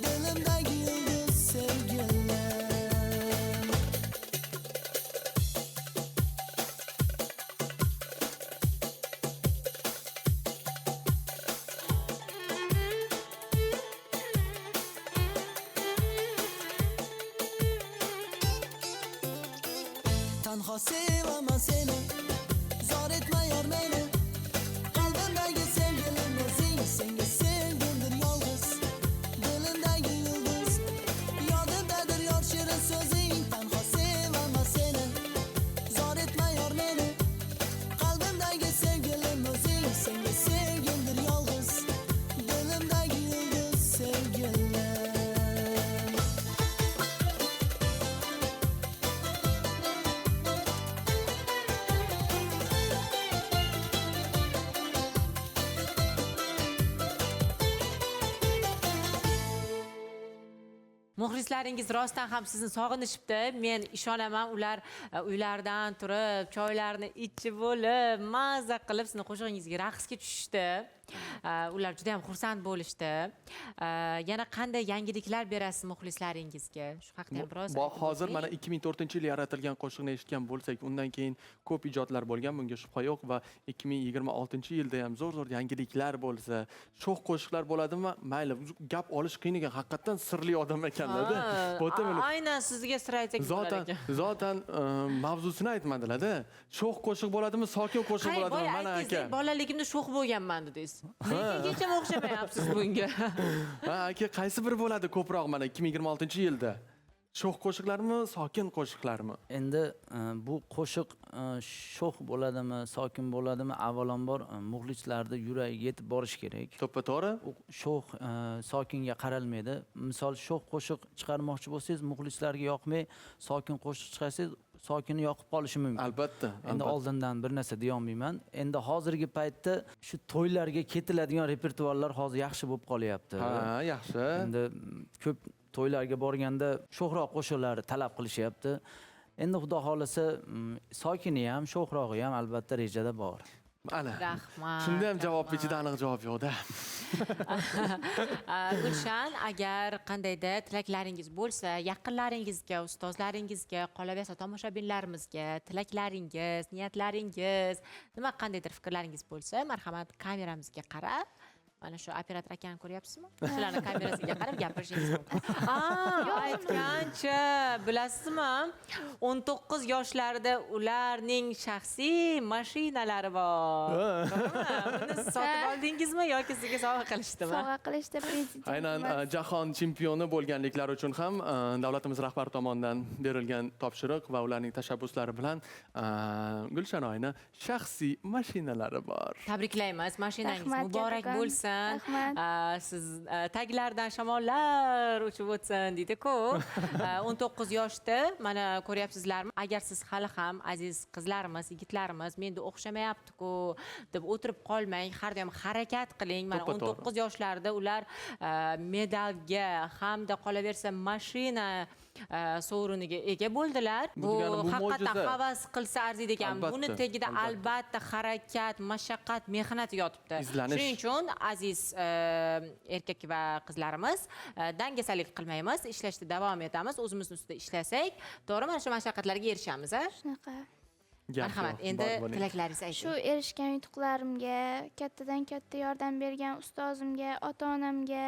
Dilimdagi yulduz sevgilim. Tanho sevaman seni, zor etma yor meni. Qalbimdagi sevgilim o'zing, senga sevgimdir yolg'iz. Dilimdagi yulduz, yodimdadir yor shirin so'zing. Tanho sevaman seni, zor etma yor meni. Muxlislaringiz rostdan ham sizni sog'inishibdi. Men ishonaman, ular uylaridan turib, choylarni ichib bo'lib, mazza qilib sizni qo'shig'ingizga raqsga tushishdi. Ular juda ham xursand bo'lishdi. Yana qanday yangiliklar berasiz muxlislaringizga? Shu haqda ham biroz aytib Hozir o'ting. mana 2004-yil yaratilgan qo'shiqni eshitgan bo'lsak, undan keyin ko'p ijodlar bo'lgan, bunga shubha yo'q va 2026-yilda ham zo'r-zo'r yangiliklar bo'lsa, sho'x qo'shiqlar bo'ladimi? Mayli, gap olish qiyin ekan, haqiqatdan sirli odam ekanlar-da. Aynan sizga sir aytsak bo'lar ekan. Zotan mavzusini aytmadilar-da. Sho'x qo'shiq bo'ladimi, sokin qo'shiq bo'ladimi? Mana aka. Bolaligimda sho'x bo'lganman dedingiz. Lekin hech ham o'xshamayapsiz bunga. Ha, aka, qaysi biri bo'ladi ko'proq mana 2026-yilda? Sho'x qo'shiqlarmi, sokin qo'shiqlarmi? Endi bu qo'shiq sho'x bo'ladimi, sokin bo'ladimi, avvalambor muxlislarning yuragiga yetib borish kerak. To'ppa-to'g'ri. Sho'x sokinga qaralmaydi. Misol sho'x qo'shiq chiqarmoqchi bo'lsangiz, muxlislarga yoqmay sokin qo'shiq chiqarsangiz, sokini yoqib qolishi mumkin. Albatta. Endi oldindan bir narsa deya olmayman. Endi hozirgi paytda shu to'ylarga ketiladigan repertuarlar hozir yaxshi bo'lib qolyapti. Ha, yaxshi. Endi ko'p to'ylarga borganda sho'xroq qo'shiqlarni talab qilishyapti. Endi Xudo xolasa sokini ham, sho'xrog'i ham albatta rejada bor. Ana. Rahmat. Shunda ham javob ichida aniq javob yo'q-da. Gulshan, agar qandayda tilaklaringiz bo'lsa, yaqinlaringizga, ustozlaringizga, qolaversa tomoshabinlarimizga tilaklaringiz, niyatlaringiz, nima qandaydir fikrlaringiz bo'lsa, marhamat kameramizga qarab, mana shu operator akani ko'ryapsizmi? Shularning kamerasiga qarab gapirishingiz mumkin. Aytgancha, bilasizmi? 19 yoshlarida ularning shaxsiy mashinalari bor. Buni sotib oldingizmi yoki sizga sovg'a qilishdimi? Sovg'a qilishdi prezident. Aynan jahon chempioni bo'lganliklari uchun ham davlatimiz rahbari tomonidan berilgan topshiriq va ularning tashabbuslari bilan Gulshanoyni shaxsiy mashinalari bor. Tabriklaymiz, mashinangiz muborak bo'lsin. Siz taglardan shamollar uchib o'tsin deydi-ku. 19 yoshda mana ko'ryapsizlarmi? Agar siz hali ham aziz qizlarimiz, yigitlarimiz menda o'xshamayapti-ku deb o'tirib qolmang, har doim harakat qiling. Mana 19 yoshlarida ular medalga hamda qolaversa mashina sovriniga ega bo'ldilar. Bu haqiqatan havas qilsa arziydi ekan. Buni tagida albatta harakat, mashaqqat, mehnat yotibdi. Shuning uchun aziz erkak va qizlarimiz, dangasalik qilmaymiz, ishlashda davom etamiz, o'zimizni ustida ishlasak, to'g'ri mana shu mashaqqatlarga erishamiz, a? Shunaqa. Marhamat, endi tilaklaringizni ayting. Shu erishgan yutuqlarimga, kattadan katta yordam bergan ustozimga, ota-onamga,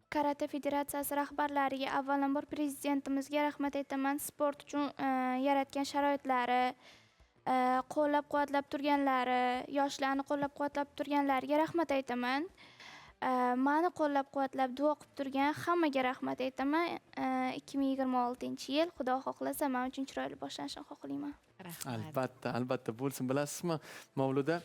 Karate federatsiyasi rahbarlariga, avvalambor prezidentimizga rahmat aytaman. Sport uchun yaratgan sharoitlari, qo'llab-quvvatlab turganlari, yoshlarni qo'llab-quvvatlab turganlariga rahmat aytaman. Meni qo'llab-quvvatlab duo qilib turgan hammaga rahmat aytaman. 2026-yil Xudo xohlasa men uchun chiroyli boshlanishini xohlayman. Albatta, albatta bo'lsin. Bilasizmi, Mavluda,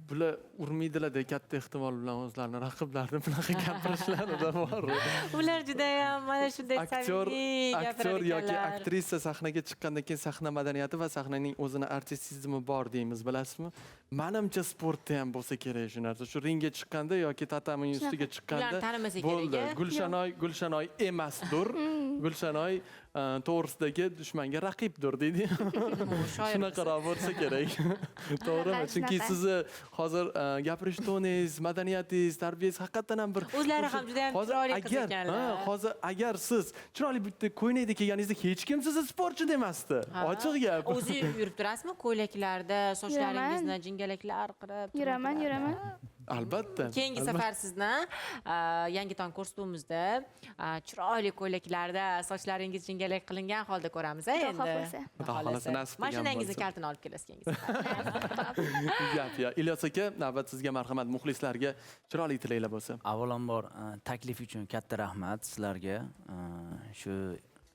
bular urmaydilar-da katta ehtimol bilan o'zlarini raqiblarini bunaqa gapirishlari bor. Ular juda ham mana shunday samimiy aktyor yoki aktrisa sahnaga chiqqandan keyin sahna madaniyati va sahnaning o'zini artistizmi bor deymiz, bilasizmi? Menimcha sportda ham bo'lsa kerak shu narsa. Shu ringga chiqqanda yoki tatamining ustiga chiqqanda bo'ldi. Gulshanoy, Gulshanoy emasdir. Gulshanoy to'g'risidagi dushmanga raqibdir deydi. Shunaqaroq bo'lsa kerak. To'g'rimi? Chunki sizni hozir gapirish toningiz, madaniyatingiz, tarbiyangiz haqiqatan ham bir o'zlari ham juda ham chiroyli qiz ekanlar. Hozir agar siz chiroyli bitta ko'ylakda kelganingizda hech kim sizni sportchi demasdi. Ochiq gap. O'zi yurib turasizmi ko'ylaklarda, sochlaringizni jingalaklar qilib? Yuraman, yuraman. Albatta. Keyingi safar sizni yangi tong ko'rsatuvimizda chiroyli ko'ylaklarda, sochlaringiz jingalak qilingan holda ko'ramiz, endi. Xudo xohlasa, nasib qilgan. Mashinangizni kalitini olib kelasiz keyingi safar. Gap yo. Ilyos aka, navbat sizga, marhamat, muxlislarga chiroyli tilaklar bo'lsa. Avvalambor taklif uchun katta rahmat sizlarga. Shu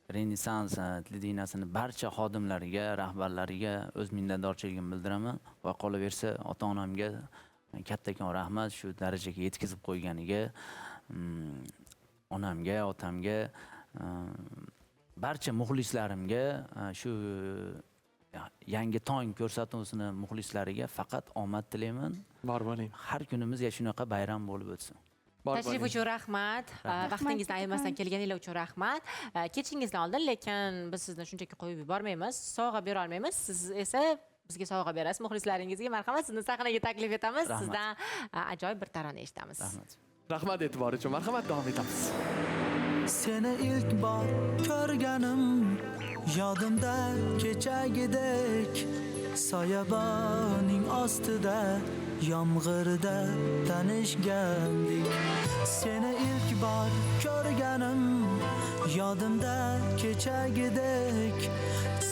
Renessans televideniyasini barcha xodimlariga, rahbarlariga o'z minnatdorchiligimni bildiraman va qolaversa ota-onamga kattakon rahmat shu darajaga yetkazib qo'yganiga, onamga, otamga, barcha muxlislarimga, shu yangi tong ko'rsatuvini muxlislariga faqat omad tilayman. Bor bo'ling. Har kunimiz shunaqa bayram bo'lib o'tsin. Bor Tashrif bo'ling. uchun rahmat. Rahmat. Vaqtingizni ayirmasdan kelganingiz uchun rahmat. Ketishingizdan oldin, lekin biz sizni shunchaki qo'yib yubormaymiz, sovg'a bera olmaymiz. Siz esa bizga sovg'a berasiz. Muxlislaringizga marhamat, sizni sahnaga taklif etamiz. Rahmat. Sizdan ajoyib bir tarona eshitamiz. Rahmat. Rahmat e'tibor uchun. Marhamat, davom etamiz. Seni ilk bor ko'rganim yodimda kechagidek, soyaboning ostida yomg'irda tanishgandik. Seni ilk bor ko'rganim yodimda kechagidek,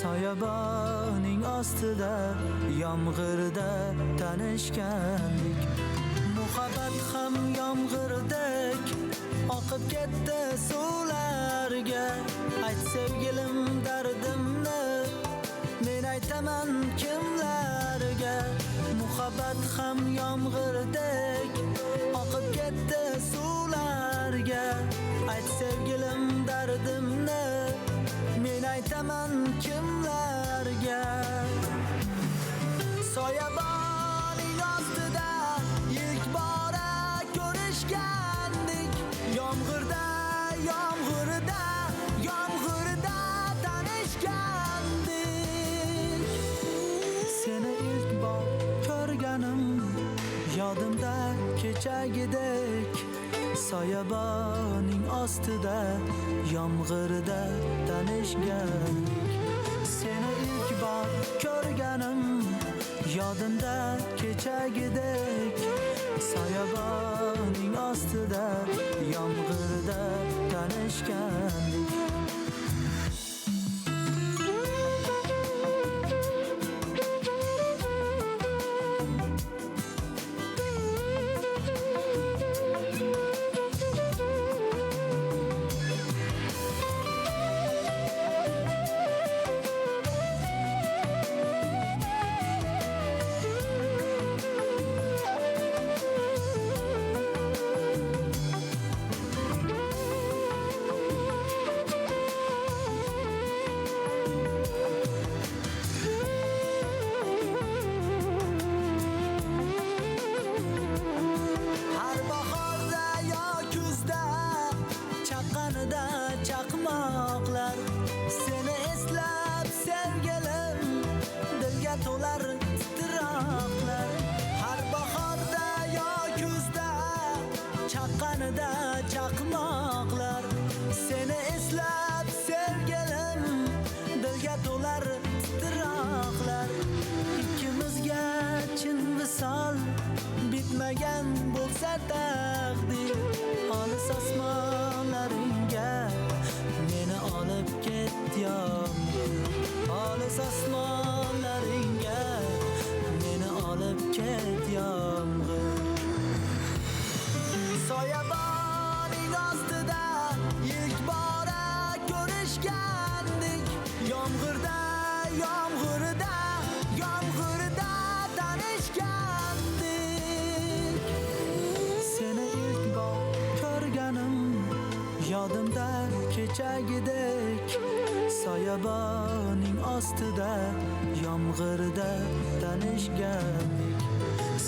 soyaboning ostida yomg'irda tanishgandik. Muhabbat ham yomg'irdek oqib ketdi suvlarga. Ayt sevgilim dardimni, men aytaman kimlarga. Muhabbat ham yomg'irdek oqib ketdi suvlarga. Ayt sevgilim dardimni, men aytaman kimlarga. Soyaboning ostida ilk bora ko'rishgandik. Yomg'irda, yomg'irda, yomg'irda tanishgandik. Seni ilk bor ko'rganim yodimda kechagidek, soyaboning ostida yomg'irda tanishgandik. Seni ilk bor ko'rganim yodimda kechagidek, soyaboning ostida yomg'irda tanishgandik. Har bahorda yo kuzda chaqqanida chaqmoqlar, seni eslab sevgilim dilga to'lar titroqlar. Har bahorda yo kuzda chaqqanida chaqmoqlar, seni eslab sevgilim dilga to'lar titroqlar. Ikkimizga chin visol bitmagan bo'lsa taqdir, olis osmonlaringga meni olib ket yomg'ir. Olis osmonlaringga meni olib ket yomg'ir. Soyaboning ostida ilk bora ko'rishgandik. Yomg'irda, yomg'irda, yomg'irda tanishgandik. Seni ilk bor ko'rganim yodimda kechagidek, soyaboning ostida yomg'irda tanishgandik.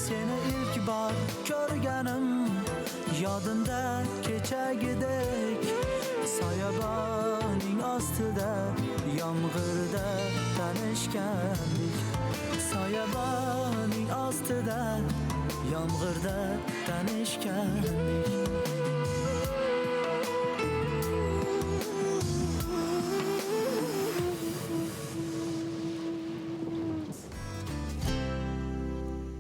Seni ilk bor ko'rganim yodimda kechagidek, soyaboning ostida yomg'irda tanishgandik. Soyaboning ostida yomg'irda tanishgandik.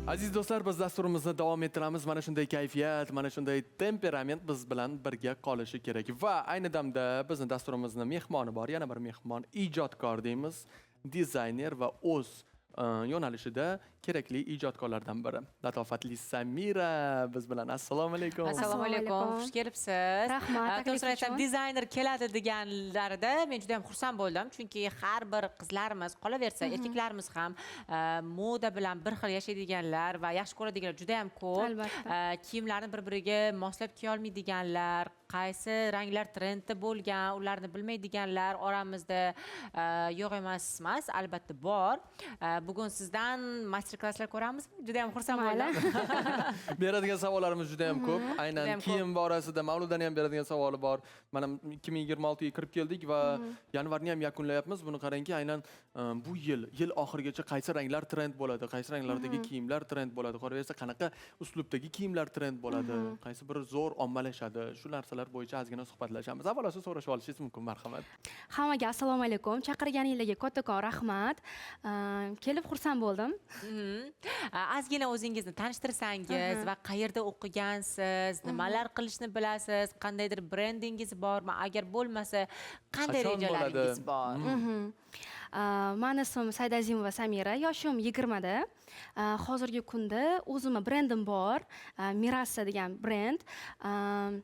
Aziz do'stlar, biz dasturimizni davom ettiramiz. Mana shunday kayfiyat, mana shunday temperament biz bilan birga qolishi kerak. Va ayni damda bizni dasturimizni mehmoni bor. Yana bir mehmon, ijodkor deymiz, dizayner va o'z yo'nalishida kerakli ijodkorlardan biri. Latofatli Samira biz bilan. Assalomu alaykum. Assalomu alaykum. Xush kelibsiz. Rahmat. To'g'risini aytsam, dizayner keladi deganlarida men juda ham xursand bo'ldim, chunki har bir qizlarimiz, qolaversa erkaklarimiz ham moda bilan bir xil yashaydiganlar va yaxshi ko'radiganlar juda ham ko'p. Albatta. Kiyimlarni bir-biriga moslab kiya olmaydiganlar, Qaysi ranglar trendda bo'lgan, ularni bilmaydiganlar oramizda yo'q emas, albatta bor. Bugun sizdan master klasslar ko'ramizmi? Juda ham xursand bo'ldim. Beradigan savollarimiz juda ham ko'p. Aynan kiyim borasida Mavludani ham beradigan savoli bor. Mana 2026 ga kirib keldik va yanvarni ham yakunlayapmiz. Buni qarangki, aynan bu yil oxirigacha qaysi ranglar trend bo'ladi, qaysi ranglardagi kiyimlar trend bo'ladi, qolaversa qanaqa uslubdagi kiyimlar trend bo'ladi, qaysi biri zo'r ommalashadi, shu narsalar bo'yicha ozgina suhbatlashamiz. Avvalo so'rashib olishingiz mumkin, marhamat. Hammaga assalomu alaykum. Chaqirganingizga kattakon rahmat. Kelib xursand bo'ldim. Ozgina o'zingizni tanishtirsangiz va qayerda o'qigansiz, nimalar qilishni bilasiz, qandaydir brendingiz bormi? Agar bo'lmasa, qanday rejalaringiz bor? Mani ismim Saidazimova Samira, yoshim 20 da. Hozirgi kunda o'zimni brendim bor, Mirasa degan brend.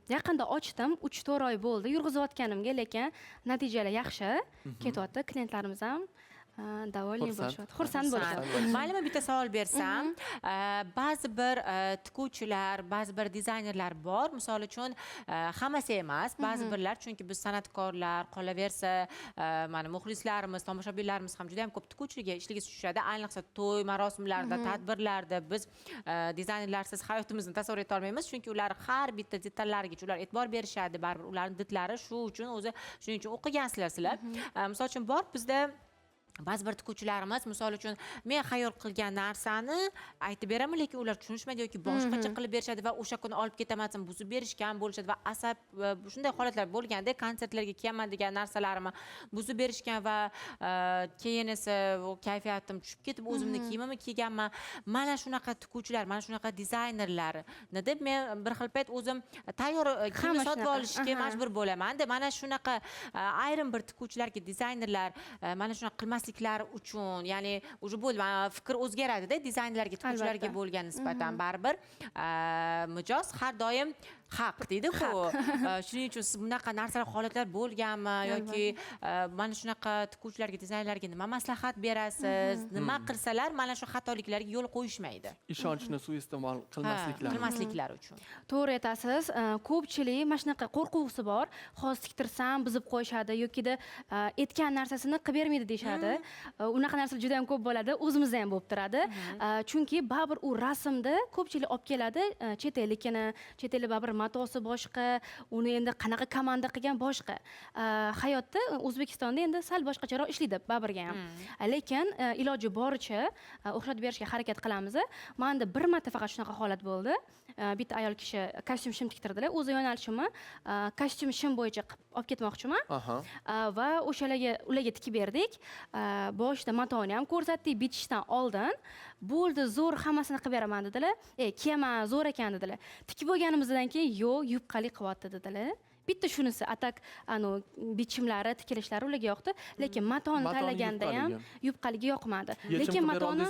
Yaqinda ochdim, 3-4 oy bo'ldi yurg'izayotganimga, lekin natijalar yaxshi ketyapti. Klientlarimiz ham довольны bo'lishyapti, xursand bo'lishyapti. Maylimi bitta savol bersam? Ba'zi bir tikuvchilar, ba'zi bir dizaynerlar bor, misol uchun hammasi emas, ba'zi birlar, chunki biz san'atkorlar, qolaversa mana muxlislarimiz, tomoshabinlarimiz ham juda ham ko'p tikuvchilikka ishligisi tushadi. Ayniqsa to'y marosimlarida, tadbirlarda biz dizaynerlarsiz hayotimizni tasavvur eta olmaymiz, chunki ular har bitta detallariga ular e'tibor berishadi, baribir ularning didlari shu uchun o'zi, shuning uchun o'qigansizlar sizlar. Misol uchun bor bizda ba'zi bir tikuvchilarimiz, misol uchun men xayol qilgan narsani aytib beraman, lekin ular tushunishmaydi yoki boshqacha qilib berishadi va o'sha kuni olib ketaman desam buzib berishgan bo'lishadi va asab shunday holatlar bo'lganda konsertlarga kiyaman degan narsalarimni buzib berishgan va keyin esa kayfiyatim tushib ketib o'zimni kiyimimni kiyganman. Mana shunaqa tikuvchilar, mana shunaqa dizaynerlarni deb men bir xil payt o'zim tayyor kiyim sotib olishga majbur bo'laman-da. Mana shunaqa ayrim bir tikuvchilarga, dizaynerlar mana shunaqa qilmas uchun, ya'ni уже bo'ldi, fikr o'zgaradi-da dizaynerlarga, tikuvchilarga bo'lgan nisbatan baribir mijoz har doim haq deydi-ku. Shuning uchun siz bunaqa narsalar, holatlar bo'lganmi yoki mana shunaqa tikuvchilarga, dizaynerlarga nima maslahat berasiz? Nima qilsalar mana shu xatoliklarga yo'l qo'yishmaydi? Ishonchni suiiste'mol qilmasliklari uchun. To'g'ri aytasiz. Ko'pchilik mana shunaqa qo'rquvsi bor. Hozir tiktirsam buzib qo'yishadi yokida aytgan narsasini qilib bermaydi deyishadi. Unaqa narsalar juda ham ko'p bo'ladi, o'zimizda ham bo'lib turadi. Chunki baribir u rasmda ko'pchilik olib keladi, chet ellikini, chet ellik baribir matosi boshqa, uni endi qanaqa komanda qilgan boshqa. Hayotda O'zbekistonda endi sal boshqacharoq ishlaydi baribirga ham. Lekin iloji boricha o'xshatib berishga harakat qilamiz. Menda bir marta faqat shunaqa holat bo'ldi. Bitta ayol kishi kostyum shim tiktirdilar. O'zi yo'nalishimni kostyum shim bo'yicha olib ketmoqchiman. Va o'shalarga ularga tikib berdik. Boshida matoni ham ko'rsatdik, bitishdan oldin. Bo'ldi, zo'r hammasini qilib beraman dedilar. Kiyaman, zo'r ekan dedilar. Tikib bo'lganimizdan keyin yo'q, yupqalik qilyapti dedilar. Bitta shunisi, atak bichimlari, tikilishlari ularga yoqdi, lekin matoni tanlaganda ham yupqaligi yoqmadi. Lekin matoni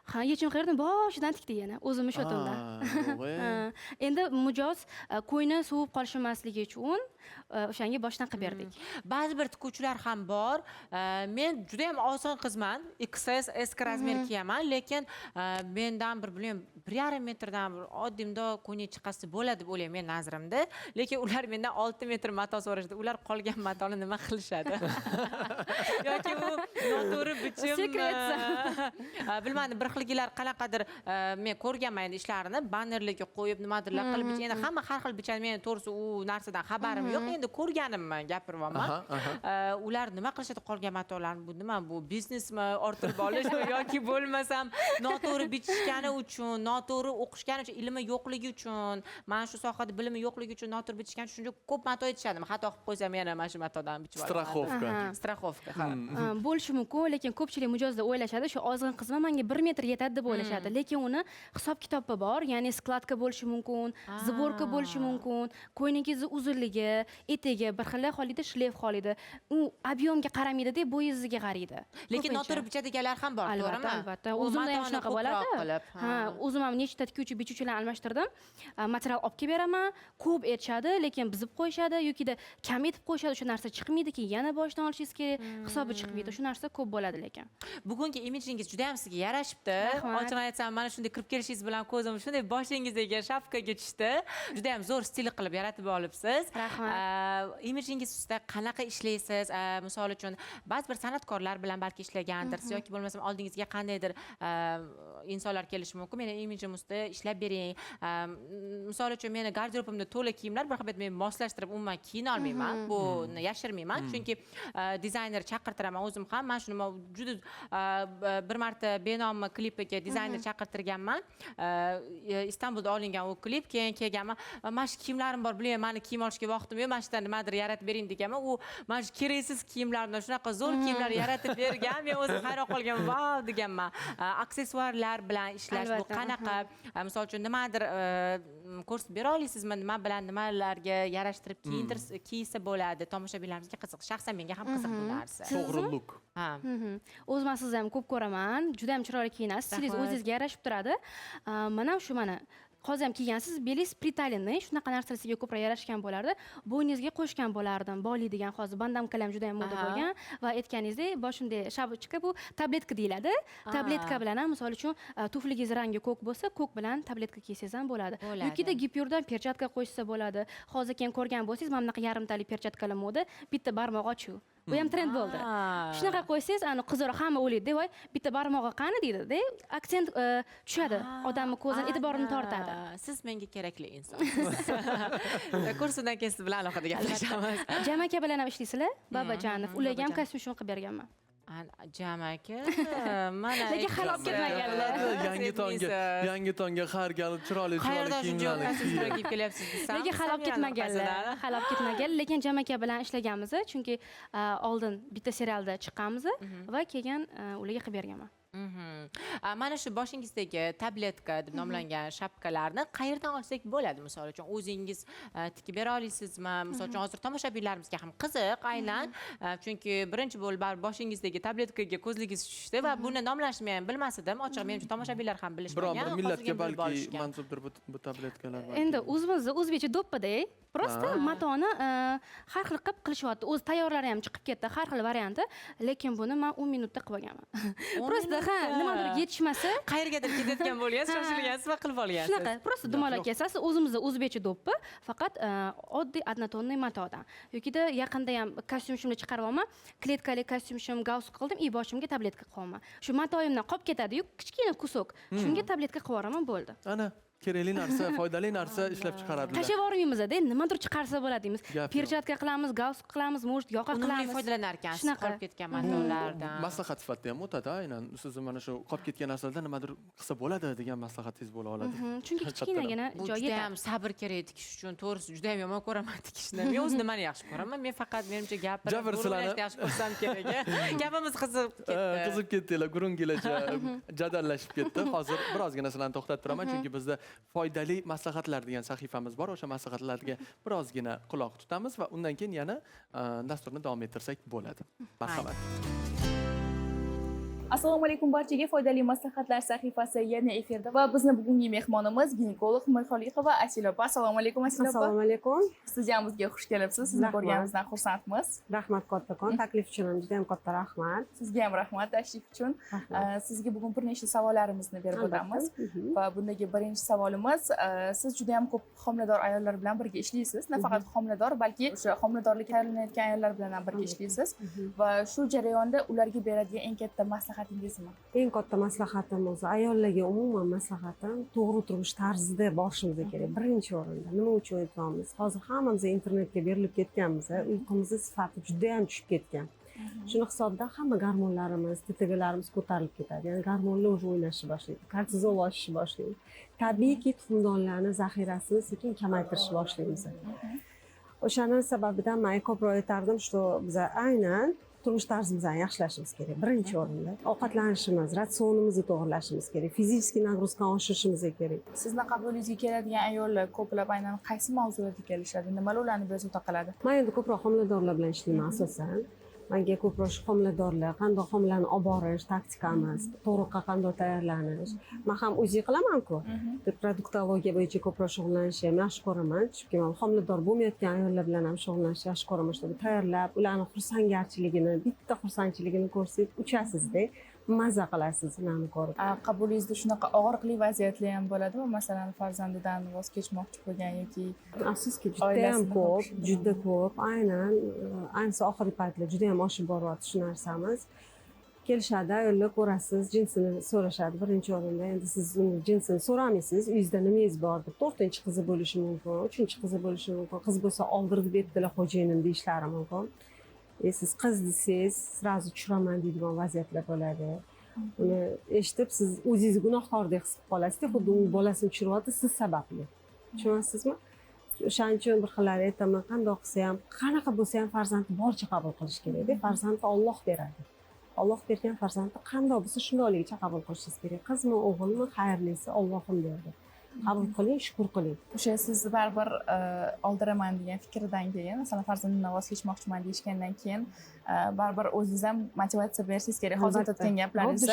ha, yechim qildim, boshidan tikdi yana, o'zimni shotimdan. Endi mijoz ko'yni sovib qolishmasligi uchun o'shanga boshdan qilib berdik. Ba'zi bir tikuvchilar ham bor. Men juda ham oson qizman, XS, S razmer kiyaman, lekin mendan bir bilmayman, 1,5 metrdan bir oddimda ko'ynak chiqasi bo'ladi deb o'ylayman men nazarimda, lekin ular mendan 6 metr mato so'rashdi. Ular qolgan matoni nima qilishadi? Yoki u noto'g'ri bichim, bilmadim, bir xilgilar qanaqadir men ko'rganman endi ishlarini, bannerlarga qo'yib nimadirlar qilib, endi hamma har xil bichadi, men to'g'risi u narsadan xabarim yo'q, endi ko'rganimman, gapiryapman. Ular nima qilishadi qolgan matolarni? Bu nima, bu biznesmi, orttirib olishmi yoki bo'lmasam noto'g'ri bichishgani uchun, noto'g'ri o'qishgani uchun, ilmi yo'qligi uchun, mana shu sohada bilimi yo'qligi uchun noto'g'ri bichishgani uchun shuncha ko'p mato aytishadimi? Xato qilib qo'ysam yana mana shu matodan bichib olaman. Страховка. Страховка, ha. Bo'lishi mumkin, lekin ko'pchilik mijozlar o'ylashadi, shu ozg'in qizman menga 1 metr yetadi deb o'ylashadi, lekin uni hisob kitobi bor, ya'ni skladka bo'lishi mumkin, zborka bo'lishi mumkin, ko'ynagingizni uzunligi, etagi bir xil xohlaydi, shleyf xohlaydi. U ob'yomga qaramaydi-da, bo'yingizga qaraydi. Lekin noto'g'ri bichadiganlar ham bor, to'g'rimi? Albatta, o'zimda ham shunaqa bo'ladi. Ha, o'zim ham nechta tikuvchi, bichuvchilarni almashtirdim. Material olib kelib beraman, ko'p aytishadi, lekin buzib qo'yishadi yokida kam etib qo'yishadi, o'sha narsa chiqmaydi, keyin yana boshdan olishingiz kerak, hisobi chiqmaydi. Shu narsa ko'p bo'ladi lekin. Bugungi imijingiz Imijingiz juda ham sizga yarashibdi. Ochig'ini aytsam, mana shunday kirib kelishingiz bilan ko'zim shunday boshingizdagi shapkaga tushdi. Juda ham zo'r stil qilib yaratib olibsiz. Rahmat. Imijingiz ustida qanaqa ishlaysiz? Misol uchun, ba'zi bir san'atkorlar bilan balki ishlagandirsiz yoki bo'lmasam oldingizga qandaydir insonlar kelishi mumkin. Meni imijim ustida ishlab bering. Misol uchun, meni garderobimda to'la kiyimlar, bir xil men moslashtirib umuman kiyina olmayman. Buni yashirmayman. Chunki dizayner chaqirtiraman o'zim ham. Men shuni juda bir marta Benommi klipiga dizayner chaqirtirganman. Istanbulda olingan u klip, keyin kelganman. Mana shu kiyimlarim bor, bilaman, meni kiyim olishga vaqtim yo'q, mana shu yerdan nimadir yaratib bering deganman. U mana shu keraksiz kiyimlardan shunaqa zo'r kiyimlar yaratib bergan. Men o'zim hayron qolganman, vau deganman. Aksessuarlar bilan ishlash bu qanaqa? Misol uchun nimadir ko'rsatib bera olasizmi? Nima bilan nimalarga yarashtirib kiysa bo'ladi? Tomoshabinlarimizga qiziq, shaxsan menga ham qiziq bu narsa. To'g'ri look. Ha. O'zim sizni ham ko'p ko'raman. Juda ham chiroyli kiyinasiz. Stilingiz o'zingizga yarashib turadi. Mana shu mana hozir ham kiygansiz, belingiz pritalinni, shunaqa narsalar sizga ko'proq yarashgan bo'lardi. Bo'yningizga qo'shgan bo'lardim. Boli degan hozir bandamkalar ham juda ham moda bo'lgan va aytganingizdek, boshimda shabochka bu tabletka deyiladi. Tabletka bilan ham misol uchun tufligingiz rangi ko'k bo'lsa, ko'k bilan tabletka kiysangiz ham bo'ladi. Yoki-da gipyurdan perchatka qo'shsa bo'ladi. Hozir keyin ko'rgan bo'lsangiz, mana bunaqa yarimtali perchatkalar moda, bitta barmoq ochuv. Bu ham trend bo'ldi. Shunaqa qo'ysangiz, ani qizlar hamma o'ylaydi, voy, bitta barmog'i qani deydi-da, aksent tushadi, odamning ko'zini, e'tiborini tortadi. Siz menga kerakli inson. Kursidan keyin siz bilan alohida gaplashamiz. Jam aka bilan ham ishlaysizlar, Babajanov. Ularga ham kostyum shim qilib berganman. Jam aka, mana lekin hali olib ketmaganlar. Yangi tongga har gal chiroyli chiroyli kiyimlarni kiyib kelyapsiz desam. Lekin hali olib ketmaganlar, hali olib ketmagan, lekin Jam aka bilan ishlaganmiz, chunki oldin bitta serialda chiqqanmiz va keyin ularga qilib berganman. Mana shu boshingizdagi tabletka deb nomlangan shapkalarni qayerdan olsak bo'ladi? Misol uchun o'zingiz tikib bera olasizmi? Misol uchun hozir tomoshabinlarimizga ham qiziq aynan, chunki birinchi bo'lib boshingizdagi tabletkaga ko'zligingiz tushdi va buni nomlashni ham bilmas edim. Ochig'i menimcha tomoshabinlar ham bilishmagan. Biron bir millatga balki mansubdir bu tabletkalar. Endi o'zimizni o'zbekcha do'ppida, prosta matoni har xil qilib qilishyapti. O'z tayyorlari ham chiqib ketdi, har xil varianti, lekin buni men 10 minutda qilib olganman. Prosta ha, nimadir yetishmasa, qayergadir ketayotgan bo'lgansiz, shoshilgansiz va qilib olgansiz. Shunaqa, prosta dumaloq kesasiz, o'zimizda o'zbekcha do'ppi, faqat oddiy однотонный matodan. Yokida yaqinda ham kostyum shimni chiqaryapman, kletkali kostyum shim galstuk qildim, i boshimga tabletka qo'yaman. Shu matoyimdan qolib ketadi-yu, kichkina kusok. Shunga tabletka qo'yib yuboraman, bo'ldi. Ana kerakli narsa, foydali narsa ishlab chiqaradilar. Tashlab yubormaymiz-da, nimadir chiqarsa bo'ladi deymiz. Perchatka qilamiz, galstuk qilamiz, может, yoqa qilamiz. Unumli foydalanar ekansiz qolib ketgan matolardan. Maslahat sifatida ham o'tadi, aynan sizni mana shu qolib ketgan narsalardan nimadir qilsa bo'ladi degan maslahatingiz bo'la oladi. Chunki kichkinagina joyi juda ham sabr kerak tikish uchun, to'g'risi juda ham yomon ko'raman tikishni. Men o'zim nimani yaxshi ko'raman? Men faqat menimcha gapirib, gurunglashni yaxshi ko'rsam kerak. Gapimiz qizib ketdi. Qizib ketdilar, gurungilacha jadallashib ketdi. Hozir birozgina sizlarni to'xtatib turaman, chunki bizda foydali maslahatlar degan sahifamiz bor. O'sha maslahatlarga birozgina quloq tutamiz va undan keyin yana dasturni davom ettirsak bo'ladi. Marhamat. Assalomu alaykum barchaga. Foydali maslahatlar sahifasi yana efirda va bizni bugungi mehmonimiz ginekolog Mirxoliqova Asila opa. Assalomu alaykum Asila opa. Assalomu alaykum. Studiyamizga xush kelibsiz. Sizni ko'rganimizdan xursandmiz. Rahmat kattakon. Taklif uchun ham juda ham katta rahmat. Sizga ham rahmat tashrif uchun. Sizga bugun bir nechta savollarimizni berib o'tamiz. Va bundagi birinchi savolimiz, siz juda ham ko'p homilador ayollar bilan birga ishlaysiz. Nafaqat homilador, balki o'sha homiladorlik tayyorlanayotgan ayollar bilan ham birga ishlaysiz. Va shu jarayonda ularga beradigan eng katta maslahat Eng katta maslahatim o'zi ayollarga umuman maslahatim to'g'ri turmush tarzida borishimiz kerak. Birinchi o'rinda. Nima uchun aytyapmiz? Hozir hammamiz internetga berilib ketganmiz, uyqumizni sifati juda ham tushib ketgan. Shuni hisobidan hamma gormonlarimiz, TTGlarimiz ko'tarilib ketadi. Ya'ni gormonlar o'zi o'ynashni boshlaydi, kortizol oshishni boshlaydi. Tabiiyki tuxumdonlarni zaxirasini sekin kamaytirishni boshlaymiz. O'shani sababidan men ko'proq aytardim, что biz aynan turmush tarzimizni yaxshilashimiz kerak. Birinchi o'rinda ovqatlanishimiz, ratsionimizni to'g'rilashimiz kerak, fizический nagruzkani oshirishimiz kerak. Sizni qabulingizga keladigan ayollar ko'plab aynan qaysi mavzularda kelishadi? Nimalar ularni bezovta qiladi? Men endi ko'proq homiladorlar bilan ishlayman asosan. Menga ko'proq shu homiladorlar, qanday homilani olib borish taktikamiz, tug'ruqqa qanday tayyorlanish. Men ham o'zi qilaman-ku. Reproduktologiya bo'yicha ko'proq shug'ullanishni ham yaxshi ko'raman. Chunki men homilador bo'lmayotgan ayollar bilan ham shug'ullanishni yaxshi ko'raman. Shularni tayyorlab, ularni xursandgarchiligini, bitta xursandchiligini ko'rsangiz uchasizda. Maza qilasiz ularni ko'rib. Qabulingizda shunaqa og'riqli vaziyatlar ham bo'ladimi? Masalan, farzandidan voz kechmoqchi bo'lgan yoki Afsuski, judayam ko'p, juda ko'p. Aynan, ayniqsa oxirgi paytlar juda ham oshib boryapti shu narsamiz. Kelishadi ayollar, ko'rasiz, jinsini so'rashadi birinchi o'rinda. Endi siz uni jinsini so'ramaysiz, uyingizda nimangiz bor deb. 4-chi qizi bo'lishi mumkin, 3-chi qizi bo'lishi mumkin. Qiz bo'lsa oldirib berdilar xo'jayinim deyishlari mumkin. Siz qiz desangiz, сразу tushiraman deydigan vaziyatlar bo'ladi. Uni eshitib siz o'zingizni gunohkordek his qilib qolasizda, xuddi u bolasini tushiryapti siz sababli. Tushunasizmi? O'shaning uchun bir xillar aytaman, qandoq qilsa ham, qanaqa bo'lsa ham farzandni boricha qabul qilish kerakda. Farzandni Alloh beradi. Alloh bergan farzandni qandoq bo'lsa shundoqligicha qabul qilishingiz kerak. Qizmi, o'g'ilmi, xayrlisi Allohim berdi. Qabul qiling, shukur qiling. O'sha siz baribir oldiraman degan fikridan keyin, masalan, farzandimdan voz kechmoqchiman deyishgandan keyin baribir o'zingiz ham motivatsiya berishingiz kerak. Hozir aytgan gaplaringiz,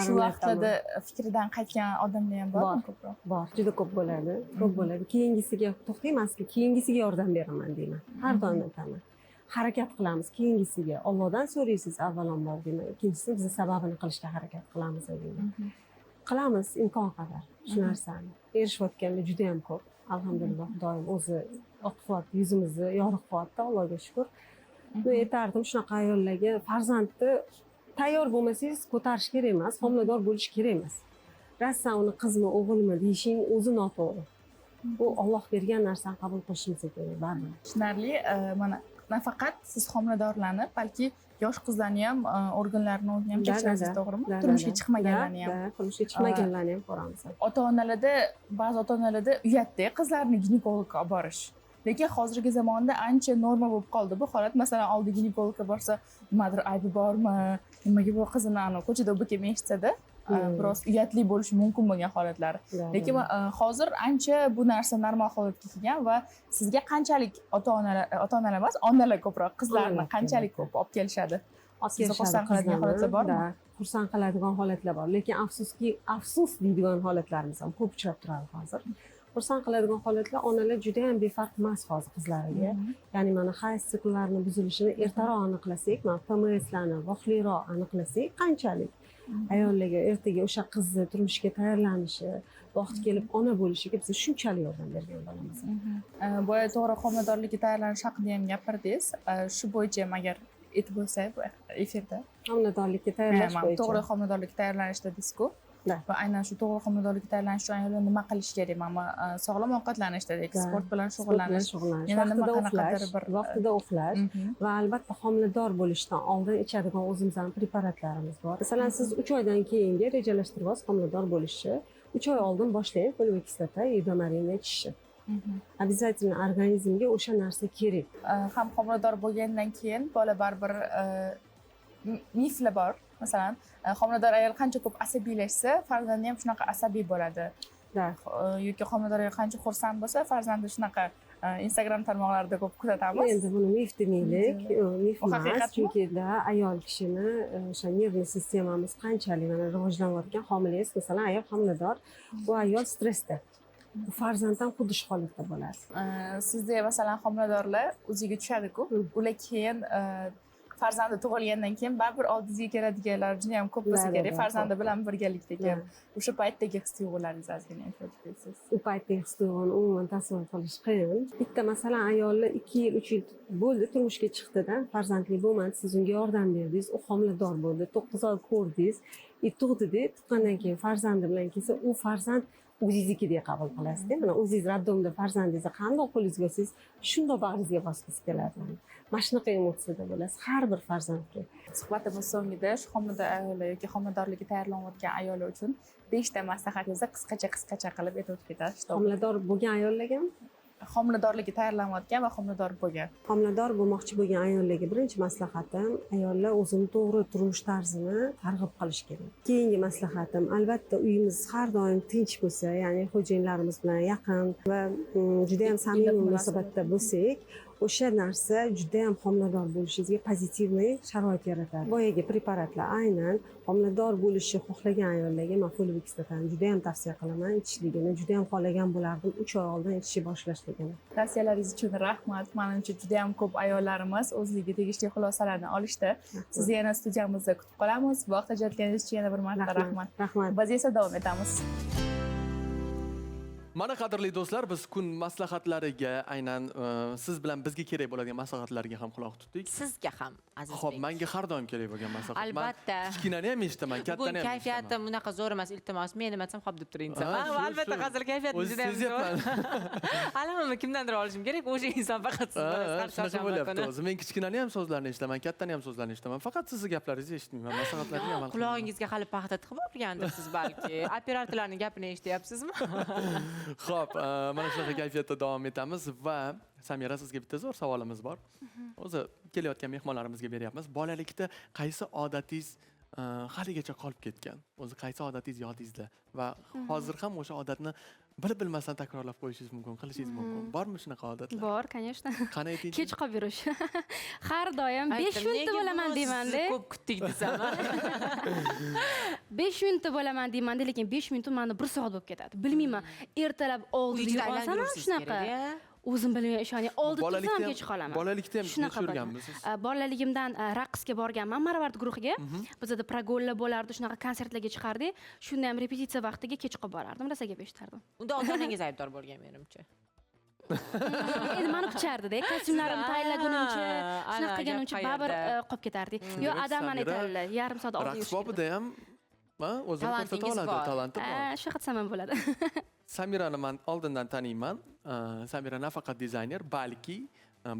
shu vaqtlarda fikridan qaytgan odamlar ham bormi ko'proq? Bor, juda ko'p bo'ladi, ko'p bo'ladi. Keyingisiga to'xtayman, sizga keyingisiga yordam beraman deyman. Har doim aytaman. Harakat qilamiz keyingisiga. Allohdan so'raysiz avvalambor deyman. Ikkinchisini biz sababini qilishga harakat qilamiz deyman. Qilamiz imkon qadar shu narsani. Erishayotganlar juda ham ko'p. Alhamdulillah, Xudoyim o'zi oq qilyapti, yuzimizni yorug' qilyapti, Allohga shukur. Men aytardim shunaqa ayollarga, farzandni tayyor bo'lmasangiz ko'tarish kerak emas, homilador bo'lish kerak emas. Rassan uni qizmi, o'g'ilmi deyishing o'zi noto'g'ri. Bu Alloh bergan narsani qabul qilishimiz kerak baribir. Tushunarli. Mana nafaqat siz homiladorlarni, balki yosh qizlarni ham organlarini o'zini ham tekshirasiz, to'g'rimi? Turmushga chiqmaganlarni ham. Turmushga chiqmaganlarni ham ko'ramiz. Ota-onalarda, ba'zi ota-onalarda uyatda qizlarni ginekologga olib borish. Lekin hozirgi zamonda ancha norma bo'lib qoldi bu holat. Masalan, oldi ginekologga borsa, nimadir aybi bormi? Nimaga bu qizini ko'chada bu kelib eshitsada, biroz uyatli bo'lishi mumkin bo'lgan holatlar. Lekin hozir ancha bu narsa normal holatga kelgan va sizga qanchalik ota-onalar emas, onalar ko'proq qizlarni qanchalik ko'p olib kelishadi? Sizni xursand qiladigan holatlar bormi? Xursand qiladigan holatlar bor, lekin afsuski, afsus deydigan holatlarimiz ham ko'p uchrab turadi hozir. Xursand qiladigan holatlar, onalar juda ham befarq emas hozir qizlariga. Ya'ni mana hayz sikllarini buzilishini ertaroq aniqlasak, mana PMSlarni vaqtliroq aniqlasak, qanchalik ayollarga ertaga o'sha qizni turmushga tayyorlanishi, vaqti kelib ona bo'lishiga biz shunchalik yordam bergan bo'lamiz. Boya to'g'ri homiladorlikka tayyorlanish haqida ham gapirdingiz. Shu bo'yicha ham agar aytib bo'lsa efirda. Homiladorlikka tayyorlash bo'yicha. To'g'ri homiladorlikka tayyorlanish dedingiz-ku. Va aynan shu to'g'ri homiladorlikka tayyorlanish uchun ayollar nima qilish kerak? Mana sog'lom ovqatlanish dedik, sport bilan shug'ullanish, vaqtida uxlash va albatta homilador bo'lishdan oldin ichadigan o'zimizning preparatlarimiz bor. Masalan, siz 3 oydan keyinga rejalashtiryapsiz homilador bo'lishni, 3 oy oldin boshlang foliy kislota, yudomarinni ichishni. Обязательно organizmga o'sha narsa kerak. Ham homilador bo'lgandan keyin bola baribir miflar bor. Masalan, homilador ayol qancha ko'p asabiylashsa, farzandi ham shunaqa asabiy bo'ladi. Yoki homilador ayol qancha xursand bo'lsa, farzandi shunaqa. Instagram tarmoqlarida ko'p kuzatamiz. Endi buni mif demaylik, mif emas, chunki da ayol kishini o'sha nervni sistemamiz qanchalik mana rivojlanayotgan homilangiz, masalan, ayol homilador, bu ayol stressda. Bu farzand ham xuddi shu holatda bo'ladi. Sizda masalan homiladorlar o'ziga tushadi-ku, ular keyin farzandi tug'ilgandan keyin baribir oldingizga keladiganlar juda ham ko'p bo'lsa kerak, farzandi bilan birgalikda kelib. O'sha paytdagi his-tuyg'ularingizni ozgina aytib bersangiz. U paytdagi his-tuyg'uni umuman tasavvur qilish qiyin. Bitta masalan ayollar 2 yil, 3 yil bo'ldi, turmushga chiqdi-da, farzandli bo'lmadi, siz unga yordam berdingiz, u homilador bo'ldi, 9 oy ko'rdingiz, tug'di-da, tuqqandan keyin farzandi bilan kelsa, u farzand o'zingiznikidek qabul qilasizda. Mana o'zingiz roddomda farzandingizni qandoq qo'lingizga olsangiz, shundoq bag'ringizga bosqisi keladi. Mana shunaqa emotsiyada bo'lasiz har bir farzandga. Suhbatimiz so'ngida shu homilador ayollar yoki homiladorlikka tayyorlanayotgan ayollar uchun 5 ta maslahatingizni qisqacha qilib aytib o'tib ketasiz. Homilador bo'lgan ayollarga, homiladorlikka tayyorlanayotgan va homilador bo'lgan. Homilador bo'lmoqchi bo'lgan ayollarga birinchi maslahatim, ayollar o'zini to'g'ri turmush tarzini targ'ib qilish kerak. Keyingi maslahatim, albatta uyimiz har doim tinch bo'lsa, ya'ni xo'jayinlarimiz bilan yaqin va juda ham samimiy munosabatda bo'lsak, O'sha narsa juda ham homilador bo'lishingizga позитивный sharoit yaratadi. Boyagi preparatlar aynan homilador bo'lishni xohlagan ayollarga man foliy kislotani juda ham tavsiya qilaman ichishligini, juda ham xohlagan bo'lardim 3 oy oldin ichishni boshlashligini. Tavsiyalaringiz uchun rahmat. Menimcha juda ham ko'p ayollarimiz o'zlariga tegishli xulosalarni olishdi. Sizni yana studiyamizda kutib qolamiz. Vaqt ajratganingiz uchun yana bir marta rahmat. Rahmat. Biz esa davom etamiz. Mana qadrli do'stlar, biz kun maslahatlariga aynan siz bilan bizga kerak bo'ladigan maslahatlarga ham quloq tutdik. Sizga ham, Azizbek. Xo'p, menga har doim kerak bo'lgan maslahat. Albatta. Kichkinani ham eshitaman, kattani Bugun ham. Kayfiyatim unaqa zo'r emas, iltimos, men nima desam xo'p deb turing desam. Albatta hozir kayfiyatim juda ham zo'r. Alamimni kimdandir olishim kerak, o'sha inson faqat siz bo'lasiz har Shunaqa bo'lyapti o'zi. Men kichkinani ham so'zlarini eshitaman, kattani ham so'zlarini eshitaman. Faqat sizni gaplaringizni eshitmayman, maslahatlarga amal qilmayman. Qulog'ingizga hali paxta tiqib olgandirsiz balki. Operatorlarning gapini eshityapsizmi? Xo'p, mana shunaqa kayfiyatda davom etamiz va Samira, sizga bitta zo'r savolimiz bor. O'zi kelayotgan mehmonlarimizga beryapmiz. Bolalikda qaysi odatingiz haligacha qolib ketgan? O'zi qaysi odatingiz yodingizda va hozir ham o'sha odatni bilib bilmasdan takrorlab qo'yishingiz mumkin, qilishingiz mumkin. Bormi shunaqa odatlar? Bor, конечно. Qani ayting. Kech qolib yurish. Har doim 5 minutda bo'laman deyman-da. Ko'p kutdik desam. 5 minutda bo'laman deyman-da, lekin 5 minut meni 1 soat bo'lib ketadi. Bilmayman, ertalab oldida uyg'onsam ham shunaqa. O'zim bilmay ishoning, oldi tursam kech qolaman. Bolalikda ham kech yurganmisiz? Bolaligimdan raqsga borganman, Marvard guruhiga. Bizda progollar bo'lardi, shunaqa konsertlarga chiqardik. Shunda ham repetitsiya vaqtiga kech qolib borardim, rosa gap eshitardim. Unda ota-onangiz aybdor bo'lgan menimcha. Endi meni kuchardi-da, kostyumlarimni tayyorlagunimcha, shunaqa qilganimcha baribir qolib ketardik. Yo, adam meni aytadilar, yarim soat oldin raqs bobida ham o'zini ko'rsata oladi, talanti bor. Shunaqa desam ham bo'ladi. Samirani men oldindan taniyman. Samira nafaqat dizayner, balki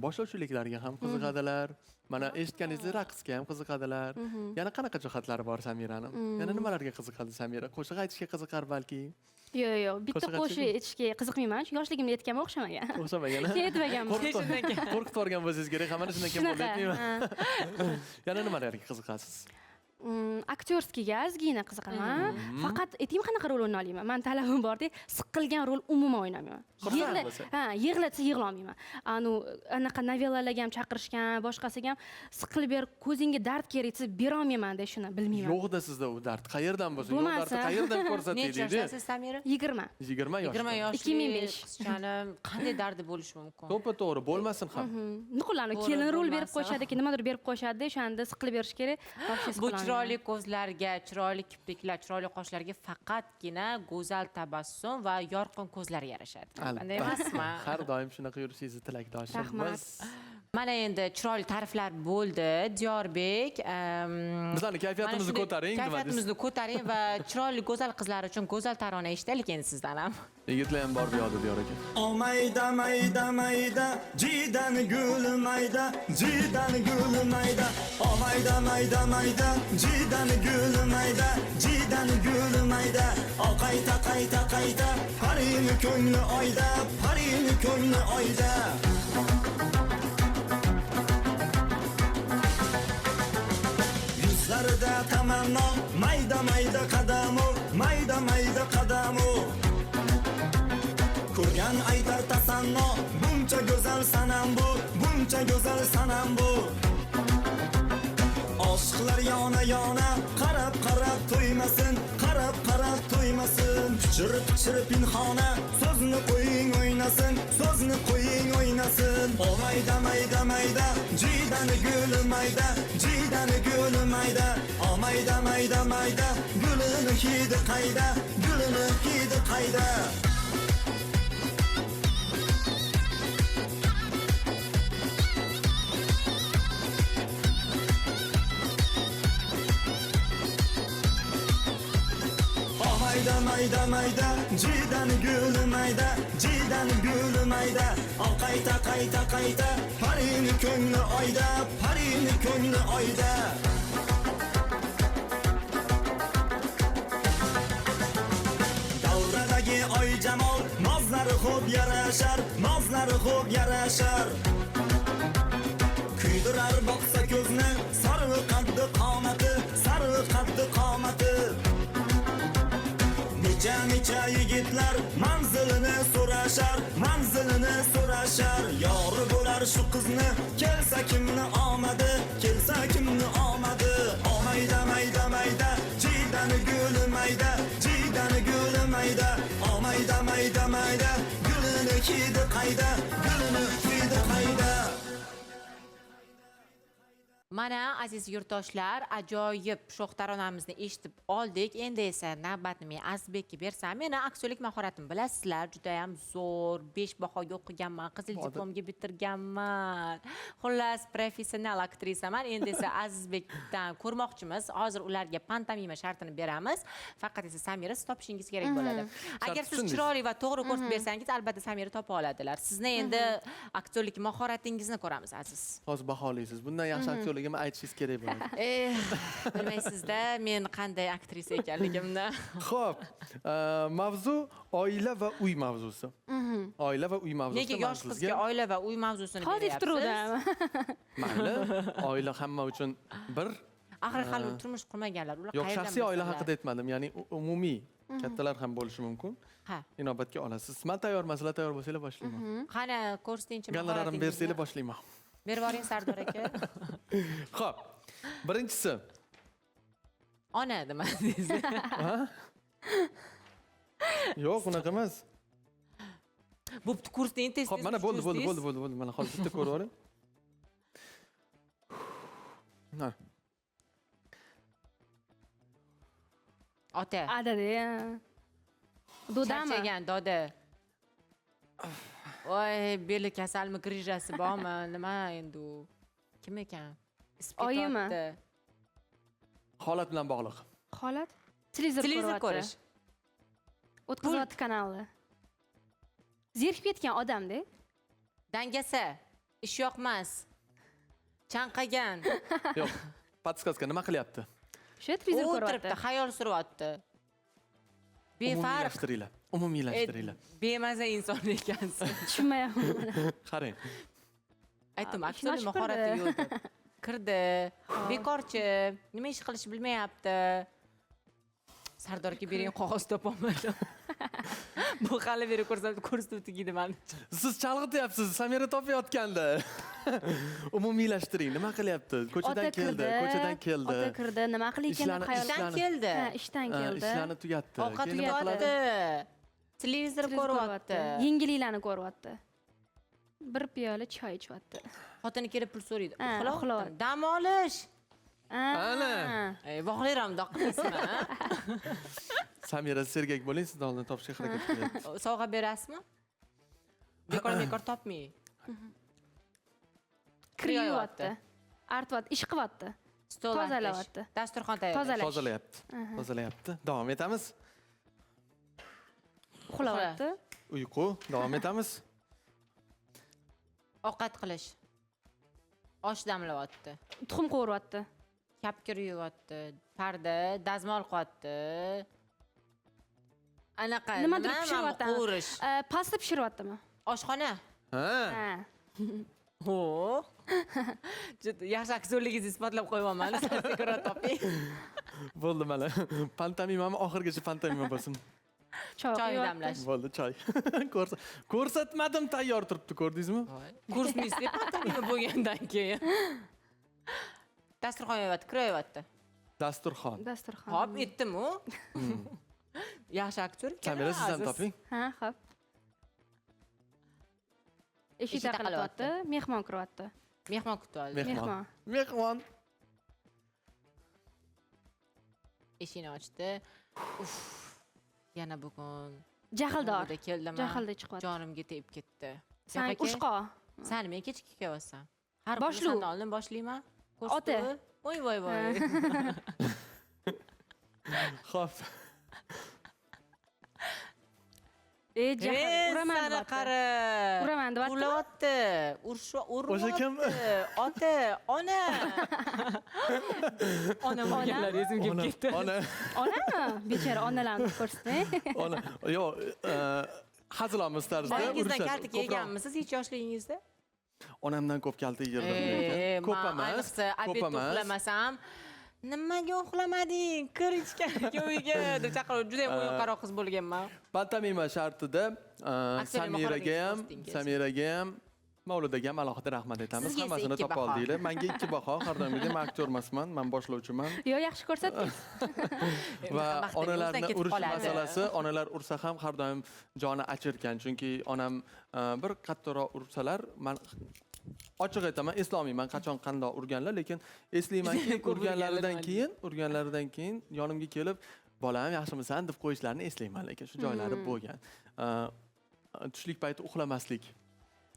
boshlovchiliklarga ham qiziqadilar. Mana eshitganingizdek raqsga ham qiziqadilar. Yana qanaqa jihatlari bor Samirani? Yana nimalarga qiziqadi Samira? Qo'shiq aytishga qiziqar balki? Yo'q, yo'q, bitta qo'shiq aytishga qiziqmayman. Yoshligimda aytganman, o'xshamagan. O'xshamagan. Aytmaganman. Qo'rqitib yuborgan bo'lsangiz kerak, mana shundan keyin bo'ldi aytmayman. Yana nimalarga qiziqasiz? Aktyorskiga ozgina qiziqaman. Faqat aytaymi qanaqa rol o'ynay olmayman. Men talabim borda, siqilgan rol umuman o'ynamayman. Yig'latsa yig'la olmayman. Anu anaqa novellalarga ham chaqirishgan, boshqasiga ham siqilib ber, ko'zingga dard kerak desa bera olmayman-da, shuni bilmayman. Yo'qda sizda u dard. Qayerdan bo'lsa, yo'q dardi qayerdan ko'rsatdi deydi? Necha yoshdasiz Samira? 20. 20 yoshda. 20 yoshli 2005. Qizchani qanday dardi bo'lishi mumkin? To'ppa-to'g'ri, bo'lmasin ham. Nuqullarni kelin rol berib qo'yishadi, nimadir berib qo'yishadi, o'shanda siqilib berish kerak. Bu chiroyli ko'zlarga, chiroyli kipriklar, chiroyli qoshlarga faqatgina go'zal tabassum va yorqin ko'zlar yarashadi. Qanday emasmi? Har doim shunaqa yurishingizni tilakdoshimiz. Rahmat. Mana endi chiroyli ta'riflar bo'ldi. Diyorbek, bizlarning kayfiyatimizni ko'taring, nima deysiz? Kayfiyatimizni ko'taring va chiroyli go'zal qizlar uchun go'zal tarona eshitaylik endi sizdan ham. Yigitlar ham bor bu yoqda Diyor aka. O mayda mayda mayda jidan guli mayda jidan guli mayda o mayda mayda mayda jidan guli mayda jidan guli mayda o qayta qayta qayta parini ko'ngli oyda parini ko'ngli oyda. Yuzlarida tamanno mayda mayda qadamu mayda mayda qadamu ko'rgan aytar tasanno buncha go'zal sanam bu buncha go'zal sanam bu. Oshiqlar yona yona qarab qarab to'ymasin qarab qarab to'ymasin pichir pichir pinhona so'zni qo'ying o'ynasin so'zni qo'ying o'ynasin. O mayda mayda mayda jidan guli mayda jidan guli mayda o mayda mayda mayda gulini hidi qayda gulini hidi qayda. Mayda mayda mayda jidan guli mayda jidan guli mayda o qayta qayta qayta parini ko'ngli oyda parini ko'ngli oyda. Davradagi oy jamol nozlari xo'p yarashar nozlari xo'p yarashar kuydirar boqsa ko'zni sarvi qaddi qomati sarvi qaddi qomati. Necha necha yigitlar manzilini so'rashar manzilini so'rashar yori bo'lar Ko'rar shu qizni, kelsa kimni omadi, kelsa kimni omadi. O mayda mayda mayda, jiydani guli mayda, jiydani guli mayda. O mayda mayda mayda, gulini hidi qayda, gulini hidi qayda. Mana aziz yurtdoshlar, ajoyib sho'x taronamizni eshitib oldik. Endi esa navbatni men Azizbekka bersam, meni aktyorlik mahoratimni bilasizlar, juda ham zo'r, 5 bahoga o'qiganman, qizil diplomga bitirganman. Xullas, professional aktrisaman. Endi esa Azizbekdan ko'rmoqchimiz. Hozir ularga pantomima shartini beramiz. Faqat esa Samira siz topishingiz kerak bo'ladi. Agar siz chiroyli va to'g'ri ko'rsatib bersangiz, albatta Samira topa oladilar. Sizni endi aktyorlik mahoratingizni ko'ramiz, Aziz. Hozir baholaysiz. Bundan yaxshi aktyorlik aytishingiz kerak bo'ladi. Bilmaysizda men qanday aktrisa ekanligimni. Xo'p, mavzu oila va uy mavzusi. Oila va uy mavzusi. Nega yosh qizga oila va uy mavzusini beryapsiz? Mayli, oila hamma uchun bir. Axir hali turmush qurmaganlar, ular qayerdan? Yo'q, shaxsiy oila haqida aytmadim, ya'ni umumiy kattalar ham bo'lishi mumkin. Ha. Inobatga olasiz. Men tayyorman, sizlar tayyor bo'lsanglar boshlayman. Qani, ko'rsatingchi. Gonorarimni bersanglar boshlayman. Berib yuboring Sardor aka. Xo'p, birinchisi. Ona nima deysiz? Ha? Yo'q, unaqa emas. Bo'pti, kursni tez. Xo'p, mana bo'ldi, bo'ldi, bo'ldi, bo'ldi, bo'ldi. Mana hozir bitta ko'rib oling. Ha. Ota. Adada. Dodami? Charchagan doda. Voy, beli kasalmi, grijasi bormi? Nima endi u? Kim ekan? Oyimi? Holat bilan bog'liq. Holat? Televizor ko'rish. O'tkazyapti kanalni. Zerikib ketgan odam-da. Dangasa, ish yoqmas. Chanqagan. Yo'q, podskatka nima qilyapti? O'sha televizor ko'ryapti. O'tiribdi, xayol suryapti. Befarq. Umumiylashtirilar. Umumiylashtirilar. Bemaza inson ekansiz. Tushunmayapman. Qarang. Aytdim, aktyorlik mahorati yo'q deb. Kirdi, bekorchi, nima ish qilishni bilmayapti. Sardorga bering, qog'oz topolmadim. Bu hali beri ko'rsatib tugidi menimcha. Siz chalg'ityapsiz, Samira topayotganda. Umumiylashtiring, nima qilyapti? Ko'chadan keldi, ko'chadan keldi. Ota kirdi, nima qilayotgan deb xayol. Ishdan keldi. Ha, ishdan keldi. Ishlarni tugatdi. Ovqat tugatdi. Televizor ko'ryapti. Yengilliklarni ko'ryapti. Bir piyola choy ichyapti. Xotini kelib pul so'raydi. Uxlayapti. Dam olish. Ana. Bog'layram doqmaysizmi? Samira, sergak bo'ling, sizni oldin topishga harakat qilyapti. Sovg'a berasizmi? Bekor topmay. Kir yuvyapti. Artyapti, ish qilyapti. Tozalayapti. Dasturxon tayyorlayapti. Tozalayapti. Tozalayapti. Davom etamiz. Uxlayapti. Uyqu, davom etamiz. Ovqat qilish. Osh damlayapti. Tuxum qovuryapti. Kapkir yuvyapti, parda, dazmol qilyapti. Anaqa nimadir pishiryapti. Qovurish. Pasta pishiryaptimi? Oshxona. Ha. Ho. Juda yaxshi aktyorligingizni isbotlab qo'yapman. Sekinroq toping. Bo'ldi mana. Pantomimami oxirgacha pantomima bo'lsin. Choy damlash. Bo'ldi, choy. Ko'rsatmadim, tayyor turibdi, ko'rdingizmi? Ko'rsatmaysiz, pantomima bo'lgandan keyin. Dasturxon yoyapti, kir yoyapti. Dasturxon. Dasturxon. Hop, aytdim-u. Yaxshi aktyor ekan. Samira, siz ham toping. Ha, hop. Eshik taqilyapti, mehmon kiryapti. Mehmon kutib oldi. Mehmon. Mehmon. Eshikni ochdi. Uf. Yana bugun Jahldor. Keldim. Jahlda chiqyapti. Jonimga tegib ketdi. San ushqo. San men kechki kelyapsan. Har Boshluq. kuni oldin boshlayman. Ota. Voy voy voy. Xo'p. Jahl uraman Sani qara. Uraman deyapti. Ulayapti. Urushyapti. O'sha kim? Ota, ona. Ona bo'lganlar esim kelib ketdi. Ona. Onami? Bechora onalarni ko'rsatmang. Ona. Yo'q, hazilomuz tarzda Onangizdan urishadi. kaltak yeganmisiz hech yoshligingizda? Onamdan ko'p kaltak yerdim lekin. Ko'p emas. Ayniqsa obedda uxlamasam, nimaga uxlamading? Kir ichkariga uyga deb chaqirib, juda ham o'yinqaroq qiz bo'lganman. Pantomima shartida Samiraga ham, Mavludaga ham alohida rahmat aytamiz. Sizga esa Hammasini ikki topa baho. oldinglar. Menga 2 baho, har doimgidek men aktyor emasman, men boshlovchiman. Yo, yaxshi ko'rsatdingiz. Va maqtanib o'zidan onalarni ketib urish qoladi. masalasi, onalar ursa ham har doim joni achirkan, chunki onam bir qattiqroq ursalar, men ochiq aytaman, eslolmayman qachon qandoq urganlar, lekin eslaymanki, Ko'p urganlar urganlaridan keyin yonimga kelib, bolam yaxshimisan deb qo'yishlarini eslayman, lekin shu joylari bo'lgan. Tushlik payti uxlamaslik.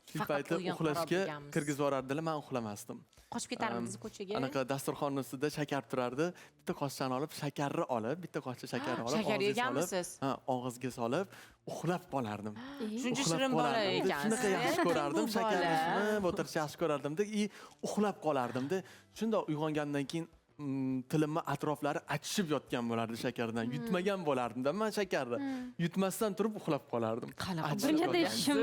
Tushlik Faqat payti o'yin qaror uxlashga bo'lganmiz. kirgizib yuborardilar, men uxlamasdim. Qochib ketarmidingiz ko'chaga? Anaqa dasturxonni ustida shakar turardi. Bitta qoshiqchani olib, shakarni olib, bitta qoshiq shakarni olib, Shakar og'izga solib, yeganmisiz? ha, og'izga solib, uxlab qolardim. Shuncha Uxlab shirin bola qolardim. ekansiz. Shunaqa yaxshi ko'rardim, Bu shakarni bola. shimib o'tirishni yaxshi ko'rardimda, i uxlab qolardimda. Shundoq uyg'ongandan keyin tilimni atroflari achishib yotgan bo'lardi shakardan. Yutmagan bo'lardimda man shakarni. Yutmasdan turib uxlab qolardim. Qanaqa Achishib Birinchi yotgan. ishim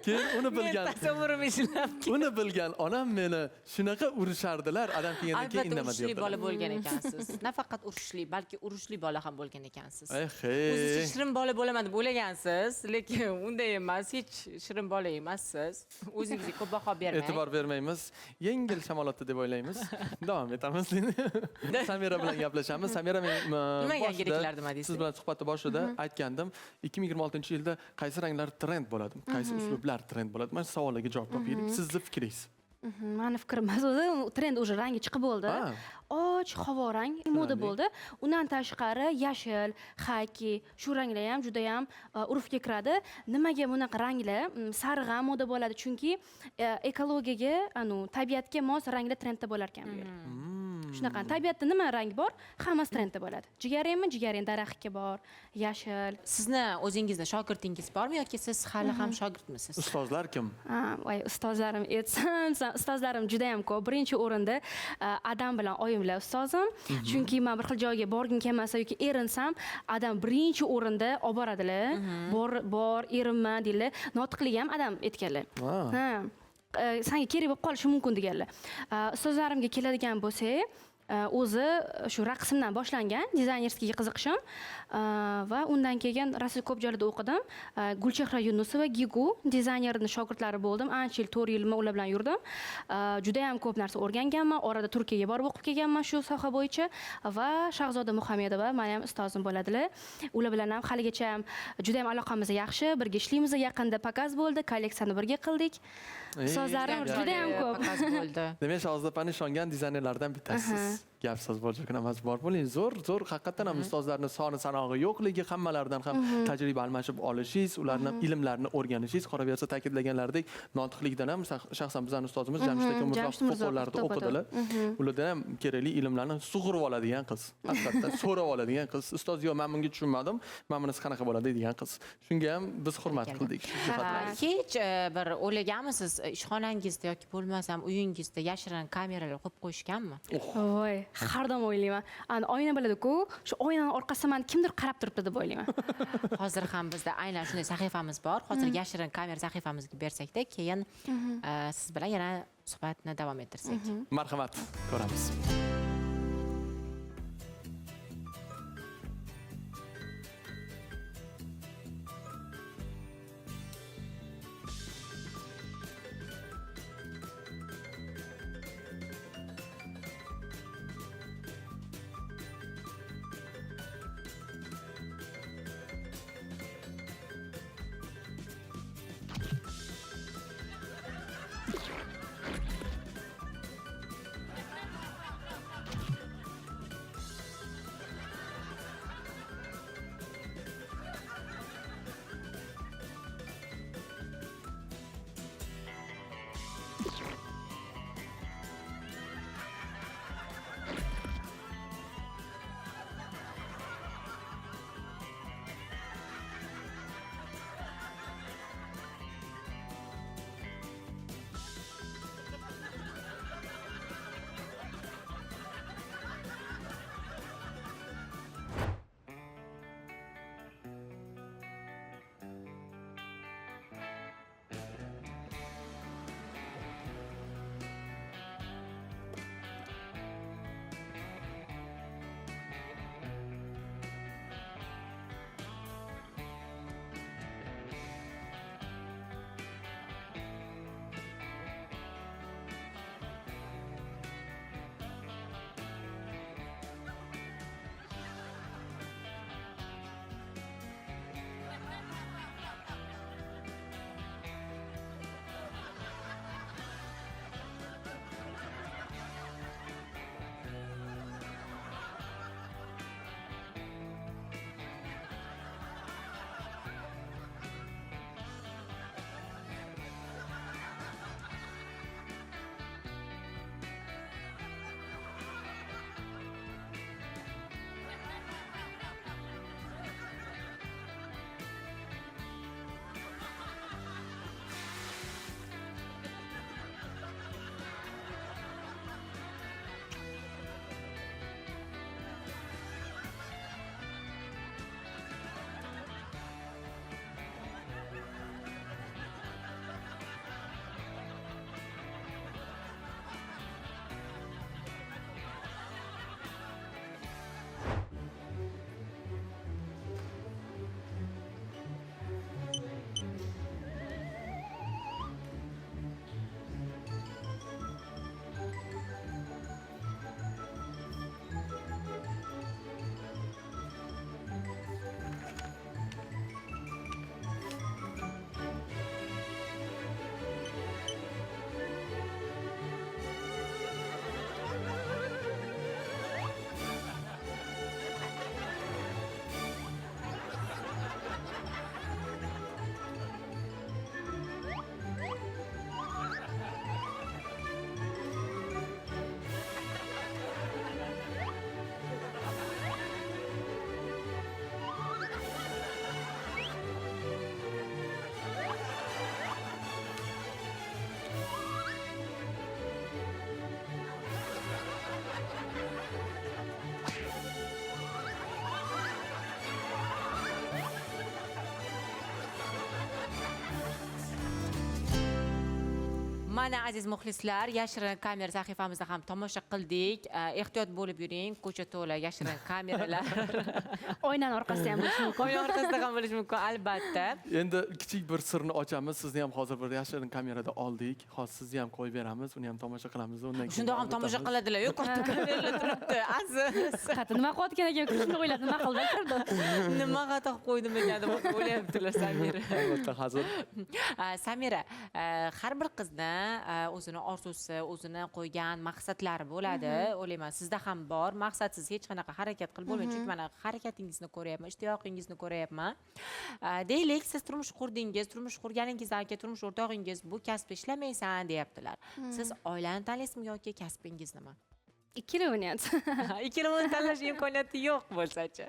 Keyin uni bilgan Men tasavvurim ishlab uni bilgan onam meni shunaqa urishardilar. Adam kelgandan keyin Albatta indamadi urushli yerdalar. bola bo'lgan ekansiz. Nafaqat urushli, balki urushli bola ham bo'lgan ekansiz. Eh, O'zingiz shirin bola bo'laman deb o'ylagansiz, lekin unday emas, hech shirin bola emassiz. O'zingizga ko'p baho bermang. E'tibor bermaymiz. Yengil shamolotda deb o'ylaymiz. Davom etamiz. Samira bilan gaplashamiz. Samira, men Nima boshida yangiliklar nima deysiz? Siz bilan suhbatni boshida aytgandim, 2026-yilda qaysi ranglar trend bo'ladi? Qaysi uslublar trend bo'ladi? Mana shu savollarga javob topaylik. Sizni fikringiz. Mani fikrim emas, o'zi trend уже rangi chiqib bo'ldi. Och havo rang moda bo'ldi. Undan tashqari yashil, xaki, shu ranglar ham juda ham urfga kiradi. Nimaga bunaqa ranglar? Sariq ham moda bo'ladi, chunki ekologiyaga, anu, tabiatga mos ranglar trendda bo'lar ekan bu yil. Shunaqa tabiatda nima rang bor, hammasi trendda bo'ladi. Jigarrangmi? Jigarrang daraxtga bor, yashil. Sizni o'zingizni shogirdingiz bormi yoki siz hali ham shogirdmisiz? Ustozlar kim? Voy, ustozlarim aytsam, ustozlarim juda ham ko'p. Birinchi o'rinda adam bilan oyimlar ustozim. Chunki men bir xil joyga borgim kelmasa yoki erinsam, adam birinchi o'rinda olib boradilar. Bor, bor, erinma deydilar. Notiqlik ham adam aytganlar. Ha. Senga kerak bo'lib qolishi mumkin deganlar. Ustozlarimga keladigan bo'lsak, o'zi shu raqsimdan boshlangan dizaynerskiga qiziqishim, va undan keyin rosa ko'p joylarda o'qidim. Gulchehra Yunusova, Gigu dizaynerning shogirdlari bo'ldim. Ancha yil, 4 yil ular bilan yurdim. Juda ham ko'p narsa o'rganganman. Orada Turkiyaga borib o'qib kelganman shu soha bo'yicha va Shahzoda Muhammedova meni ham ustozim bo'ladilar. Ular bilan ham haligacha ham juda ham aloqamiz yaxshi, birga ishlaymiz. Yaqinda pokaz bo'ldi, kolleksiyani birga qildik. Ustozlarim juda ham ko'p. Pokaz bo'ldi. Demak, Shahzoda opani ishongan dizaynerlardan bittasiz. Gap so'z bo'lsa emas, bor bo'ling. Zo'r, zo'r, haqiqatan ham ustozlarning soni sanog'i yo'qligi, hammalaridan ham tajriba almashib olishingiz, ularning ilmlarini o'rganishingiz, qolaversa ta'kidlaganlaridek, notiqlikdan ham shaxsan bizning ustozimiz Jamshid aka Jamshid Mirzoqov Mirzoqov qo'llarida to'ppa-to'g'ri. o'qidilar. Ulardan ham kerakli ilmlarni sug'urib oladigan qiz. Haqiqatan so'rab oladigan qiz. Ustoz, yo'q, men bunga tushunmadim, mana bunisi qanaqa bo'ladi degan qiz. Shunga ham biz hurmat qildik shu jihatdan. Hech bir o'ylaganmisiz, ishxonangizda yoki bo'lmasam uyingizda yashirin kameralar qo'yib qo'yishganmi? Voy, har doim o'ylayman. Ana oyna bo'ladi-ku, shu oynaning orqasida meni kimdir qarab turibdi deb o'ylayman. Hozir ham bizda aynan shunday sahifamiz bor. Hozir yashirin kamera sahifamizga bersakda, keyin siz bilan yana suhbatni davom ettirsak. Marhamat, ko'ramiz. Mana, aziz muxlislar, yashirin kamera sahifamizda ham tomosha qildik. Ehtiyot bo'lib yuring, ko'cha to'la yashirin kameralar. Oynani orqasida ham bo'lishi mumkin. Oyna orqasida ham bo'lishi mumkin, albatta. Endi kichik bir sirni ochamiz. Sizni ham hozir bir yashirin kamerada oldik. Hozir sizni ham qo'yib beramiz, uni ham tomosha qilamiz. Undan keyin Shundoq ham davom tomosha etamiz. qiladilar. Yo'q, katta kameralar turibdi, aziz. Qati nima qilayotgan ekan, shuni o'ylab, nima qildi, kirdi. Nima xato qilib qo'ydim ekan deb o'ylayaptilar Samira. Albatta, hazil. Samira, har bir qizni o'zini orzusi, o'zini qo'ygan maqsadlari bo'ladi. O'ylayman, sizda ham bor. Maqsadsiz hech qanaqa harakat qilib bo'lmaydi. Chunki mana harakatingizni ko'ryapman, ishtiyoqingizni ko'ryapman. Deylik, siz turmush qurdingiz, turmush qurganingizdan keyin turmush o'rtog'ingiz bu kasbda ishlamaysan deyaptilar. Siz oilani tanlaysizmi yoki kasbingiznimi? Ikkalovini ham. Ikkalovini tanlash imkoniyati yo'q bo'lsa-chi?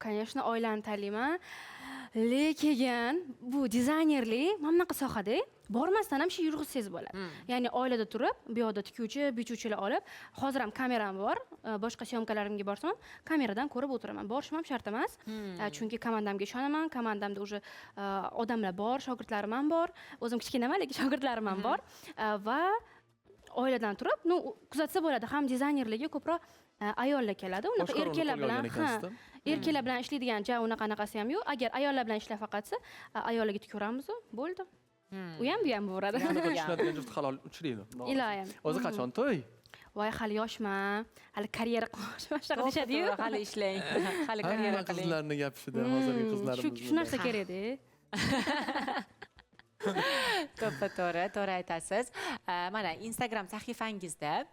Конечно, oilani tanlayman. Lekin bu dizaynerlik mana bunaqa sohada bormasdan ham shu yurg'izsangiz bo'ladi. Ya'ni oilada turib, bu yoqda tikuvchi, bichuvchilar olib, hozir ham kameram bor, boshqa syomkalarimga borsam ham kameradan ko'rib o'tiraman. Borishim ham shart emas. Chunki komandamga ishonaman, komandamda уже odamlar bor, shogirdlarim ham bor. O'zim kichkinaman, lekin shogirdlarim ham bor. Va oiladan turib, ну, kuzatsa bo'ladi. Ham dizaynerlarga ko'proq ayollar keladi. Unaqa Boshqaruvni erkaklar qo'lga bilan, olgan ha, ekansizda. Erkaklar bilan ishlaydigan ja unaqa anaqasi ham yo'q. Agar ayollar bilan ishlab faqatsa, ayollarga tikaveramiz, bo'ldi. U ham, bu ham bo'laveradi. Shunaqa tushunadigan juft halol uchraydi. Iloyim. O'zi qachon to'y? Voy, hali yoshman, hali karyera qilmoqchiman, shunaqa deyishadi-yu. To'g'ri, hali ishlang, hali karyera Hamma qiling. qizlarni gapishida, hozirgi qizlarimiz. Shu narsa kerakda. To'ppa to'g'ri, to'g'ri aytasiz. Mana Instagram sahifangizda,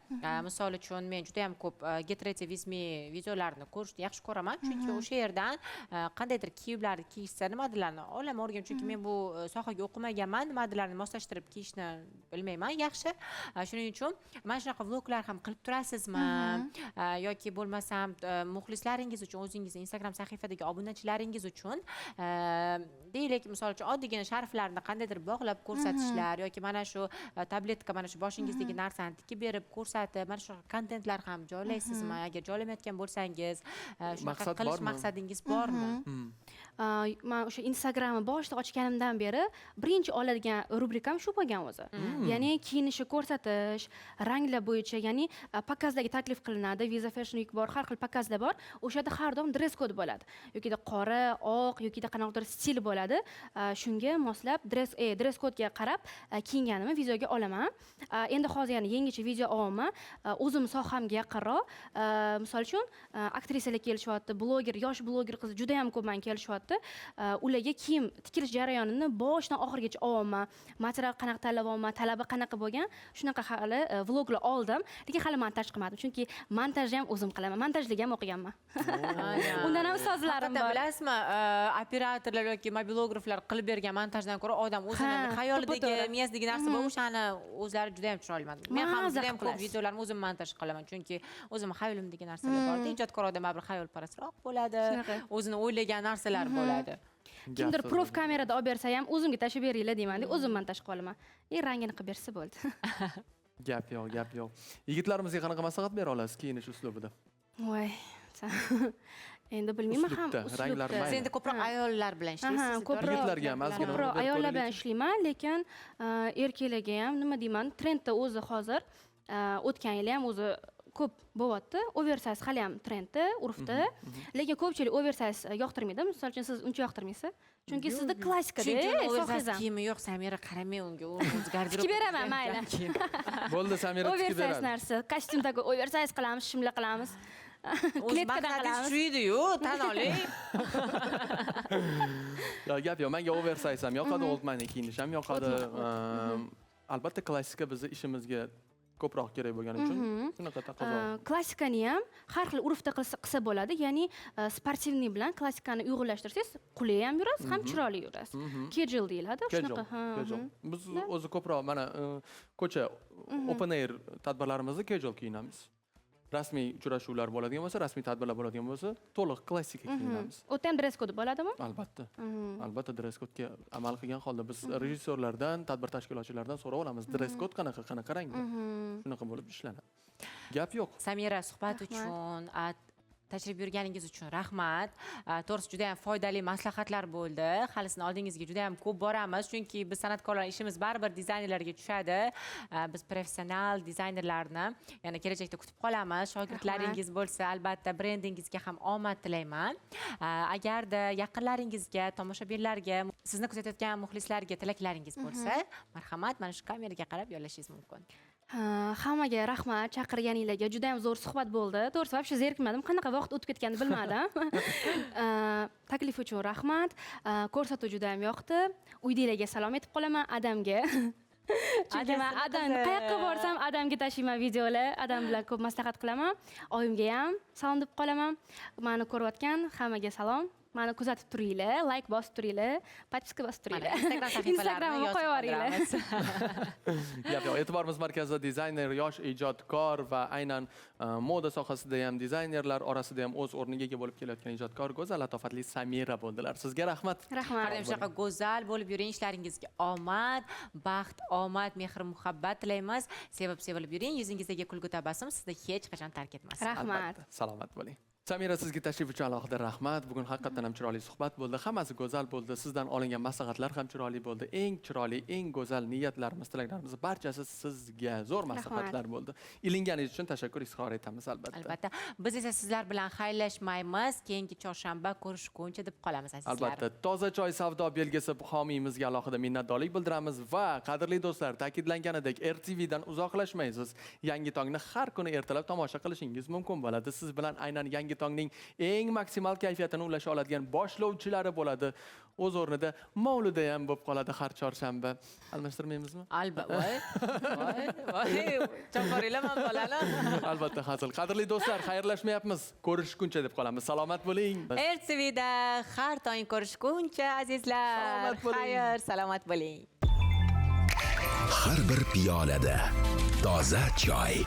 misol uchun, men juda ham ko'p Get Ready With Me videolarini ko'rishni yaxshi ko'raman, chunki o'sha yerdan qandaydir kiyimlarni kiyishsa, nimadirlarni olaman, o'rganaman, chunki men bu sohaga o'qimaganman, nimadirlarni moslashtirib kiyishni bilmayman yaxshi. Shuning uchun mana shunaqa vloglar ham qilib turasizmi? Yoki bo'lmasam muxlislaringiz uchun, o'zingizni Instagram sahifadagi obunachilaringiz uchun, deylik, misol uchun, oddiygina sharflarni qandaydir bog'lab ko'rsatishlar yoki mana shu tabletka, mana shu boshingizdagi narsani tikib berib ko'rsatib, mana shu kontentlar ham joylaysizmi? Agar joylamayotgan bo'lsangiz, shunaqa Maqsad qilish bormi? maqsadingiz bormi? Man o'sha Instagramni boshida ochganimdan beri birinchi oladigan rubrikam shu bo'lgan o'zi. Ya'ni kiyinishni ko'rsatish, ranglar bo'yicha, ya'ni показ larga taklif qilinadi, Visa Fashion Week bor, har xil показ lar bor. O'sha yerda har doim dress code bo'ladi. Yokida qora, oq, yokida qanaqadir stil bo'ladi. Shunga moslab dress codega qarab kiyinganimni videoga olaman. Endi hozir yana yangicha video olaman. O'zim sohamga yaqinroq. Misol uchun, aktrisalar kelishyapti, bloger, yosh bloger qiz juda ham ko'p man kelishyapti. Ularga kiyim tikilish jarayonini boshidan oxirigacha olaman. Material qanaqa tanlayapman, talabi qanaqa bo'lgan, shunaqa hali vloglar oldim, lekin hali montaj qilmadim, chunki montajni ham o'zim qilaman. Montajlik ham o'qiganman. Undan ham ustozlarim Haqiqatan bor. bilasizmi, operatorlar yoki mobilograflar qilib bergan montajdan ko'ra odam o'zini Ha, xayolidagi, to'ppa-to'g'ri. miyasidagi narsa bor, o'shani o'zlari juda ham chiroyli. Men ham Maza juda ham qilib ko'p qilasiz. videolarimni o'zim montaj qilaman, chunki o'zim xayolimdagi narsalar bor. Ijodkor odam baribir xayolparastroq bo'ladi, Shunaqa. o'zini o'ylagan narsalar bo'ladi. Kimdir Gap prof so'zi. kamerada olib bersa ham, o'zimga tashlab beringlar deyman, o'zim montaj qilib olaman. Rangini qilib bersa bo'ldi. Gap yo'q, gap yo'q. Yigitlarimizga qanaqa maslahat bera olasiz kiyinish uslubida? Voy, endi bilmayman ham Uslubda, ranglar uslubda. mayli. Siz endi ko'proq ayollar bilan ishlaysiz, Aha, to'g'rimi? Yigitlarga ham ozgina ko'proq berib ayollar bilan ko'raylik. ishlayman, lekin erkaklarga ham nima deyman, trendda o'zi hozir, o'tgan yili ham o'zi ko'p bo'lyapti. Oversize hali ham trendda, urfda. Lekin ko'pchilik oversize yoqtirmaydi. Misol uchun, siz uncha yoqtirmaysiz. Chunki sizda klassikada, Chunki uni oversize sohangiz ham. kiyimi yo'q, Samira, qaramang unga, u o'zi garderob. Tikib beraman, mayli. Bo'ldi, Samira tikib Oversize beradi. narsa, kostyum такой oversize qilamiz, shimla qilamiz. O'zi Kletkadan maqsadingiz qilamiz. shu edi-yu, tan oling. Yo, gap yo'q. Menga oversize ham yoqadi, old money kiyinish ham yoqadi. Albatta klassika bizni ishimizga ko'proq kerak bo'lgani uchun shunaqa taqozo. Klassikani ham har xil urfda qilsa bo'ladi. Ya'ni спортивный bilan klassikani uyg'unlashtirsangiz, qulay ham yurasiz, ham chiroyli yurasiz. Casual deyiladi, Casual, shunaqa. Ha, casual. Biz Da. o'zi ko'proq mana ko'cha open air tadbirlarimizda casual kiyinamiz. Rasmiy uchrashuvlar bo'ladigan bo'lsa, rasmiy tadbirlar bo'ladigan bo'lsa, to'liq klassika kiyinamiz. U yerda ham dress code bo'ladimi? Albatta. Albatta dress codega amal qilgan holda biz rejissyorlardan, tadbir tashkilotchilardan so'rab olamiz. Dress code qanaqa, qanaqa rangda? Shunaqa bo'lib ishlanadi. Gap yo'q. Samira, suhbat Rahmat. uchun, Tashrif buyurganingiz uchun rahmat. To'g'risi juda ham foydali maslahatlar bo'ldi. Hali sizni oldingizga juda ham ko'p boramiz, chunki biz san'atkorlar ishimiz baribir dizaynerlarga tushadi. Biz professional dizaynerlarni yana kelajakda kutib qolamiz. Shogirdlaringiz bo'lsa, albatta brendingizga ham omad tilayman. Agarda yaqinlaringizga, tomoshabinlarga, sizni kuzatayotgan muxlislarga tilaklaringiz bo'lsa, marhamat, mana shu kameraga qarab yo'llashingiz mumkin. Hammaga rahmat chaqirganinglarga, juda ham zo'r suhbat bo'ldi. To'g'risi, вообще zerikmadim, qanaqa vaqt o'tib ketganini bilmadim. Taklif uchun rahmat. Ko'rsatuv juda ham yoqdi. Uydagilarga salom aytib qolaman, adamga. Chunki men adam qayoqqa borsam adamga tashiyman videolar, adam bilan ko'p maslahat qilaman. Oyimga ham salom deb qolaman. Meni ko'rayotgan hammaga salom. Meni kuzatib turinglar, like bosib turinglar, podpiska bosib turinglar. Instagram sahifalarini Instagramga yozib qo'yib yuboringlar. qoldiramiz. Gap yo'q. E'tiborimiz markazida dizayner, yosh ijodkor va aynan moda sohasida ham dizaynerlar orasida ham o'z o'rniga ega bo'lib kelayotgan ijodkor go'zal latofatli Samira bo'ldilar. Sizga rahmat. Rahmat. Har doim shunaqa go'zal bo'lib yuring, ishlaringizga omad, baxt, omad, mehr, muhabbat tilaymiz. Sevib sevilib yuring, yuzingizdagi kulgu tabassum sizni hech qachon tark etmasin. Rahmat. Albatta, salomat bo'ling. Samira, sizga tashrif uchun alohida rahmat. Bugun haqiqatan ham chiroyli suhbat bo'ldi. Hammasi go'zal bo'ldi. Sizdan olingan maslahatlar ham chiroyli bo'ldi. Eng chiroyli, eng go'zal niyatlarimiz, tilaklarimiz barchasi sizga zo'r maslahatlar bo'ldi. Ilinganingiz uchun tashakkur izhor etamiz albatta. Albatta. Biz esa sizlar bilan xayrlashmaymiz. Keyingi chorshanba ko'rishguncha deb qolamiz azizlar. Albatta, Toza choy savdo belgisi homiyimizga alohida minnatdorlik bildiramiz va qadrli do'stlar, ta'kidlanganidek RTV dan uzoqlashmaysiz. Yangi tongni har kuni ertalab tomosha qilishingiz mumkin bo'ladi. Siz bilan aynan Yangi tongning eng maksimal kayfiyatini ulasha oladigan boshlovchilari bo'ladi. O'z o'rnida Mavluda ham bo'lib qoladi har chorshanba. Almashtirmaymizmi? Albatta. Voy, voy, voy. Choparinglar man bolani. Albatta hazil. Qadrli do'stlar, xayrlashmayapmiz. Ko'rishguncha deb qolamiz. Salomat bo'ling. RTVda har tong ko'rishguncha azizlar. Salomat bo'ling. Xayr, salomat bo'ling. Har bir piyolada toza choy.